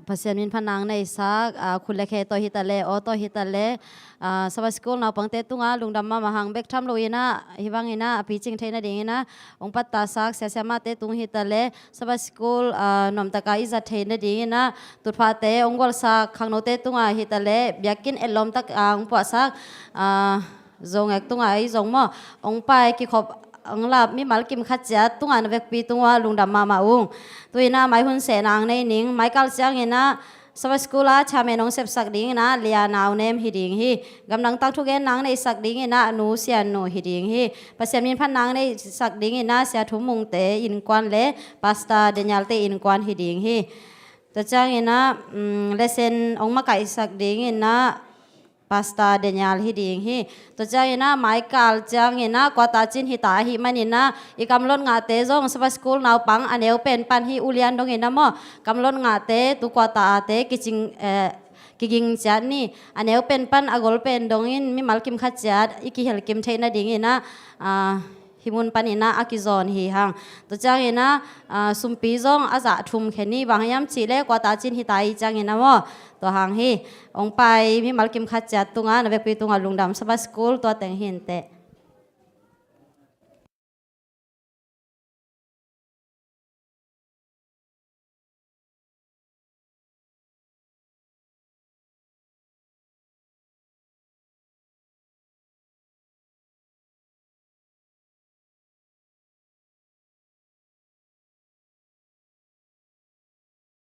Pasian min phat nang neisak, ah, khut le khe tawh hi ta le, aw tawh hi ta le, ah, Sabbath School naupangte tungah lungdam mahmah hang bek tham lo inah, hi bang inah a picing theih nading inah hong pattasak sia siamahte tung hi ta le, Sabbath School, ah, nuamtaka i zat theih nading inah tutphahte hong gualsak khangnote tungah hi ta le, biakinn etlawmtak, ah, hong puahsak, ah, zongek tungah i zong maw, hong pai kikhop hong lap mimal kim khat ciat tungah na vekpi tungah lungdam mahmah ung. Tu inah mai hun sehna ang nei ning, mai kal ciang inah Sabbath School ah chairman hong sepsak ding inah Lia Nau Nem hi ding hi. Gamdang tangthu genna ang neihsak ding inah Nu Sian Nu hi ding hi. Pasian min phat nang neisak ding inah Sia Thum Mungte innkuan le Pastor Daniel te innkuan hi ding hi. Tua ciang inah, mm, lesson hong makaihsak ding inah Pastor Daniel hi ding hi. Tua ciang inah mai kal ciang inah quarter cin hi ta ahih man inah i kamlot ngahte zong Sabbath School naupang a neu pen pan hi, ulian dong inah maw, kamlot ngahte tu quarter a te kicing, eh, kiging ciat ni. A neu pen pan a gol pen dong in mimal kim khat ciat i kihel kim theih nading inah, ah, hih mun pan inah a kizawn hi hang. Tua ciang inah, ah, sumpi zong a zah thum khe ni, bang hiam cih le quarter cin hi ta i ciang inah maw. Tua hang hi, hong pai mimal kim khat ciat tungah na vekpi tungah lungdam. Sabbath School tua teng hi inteh.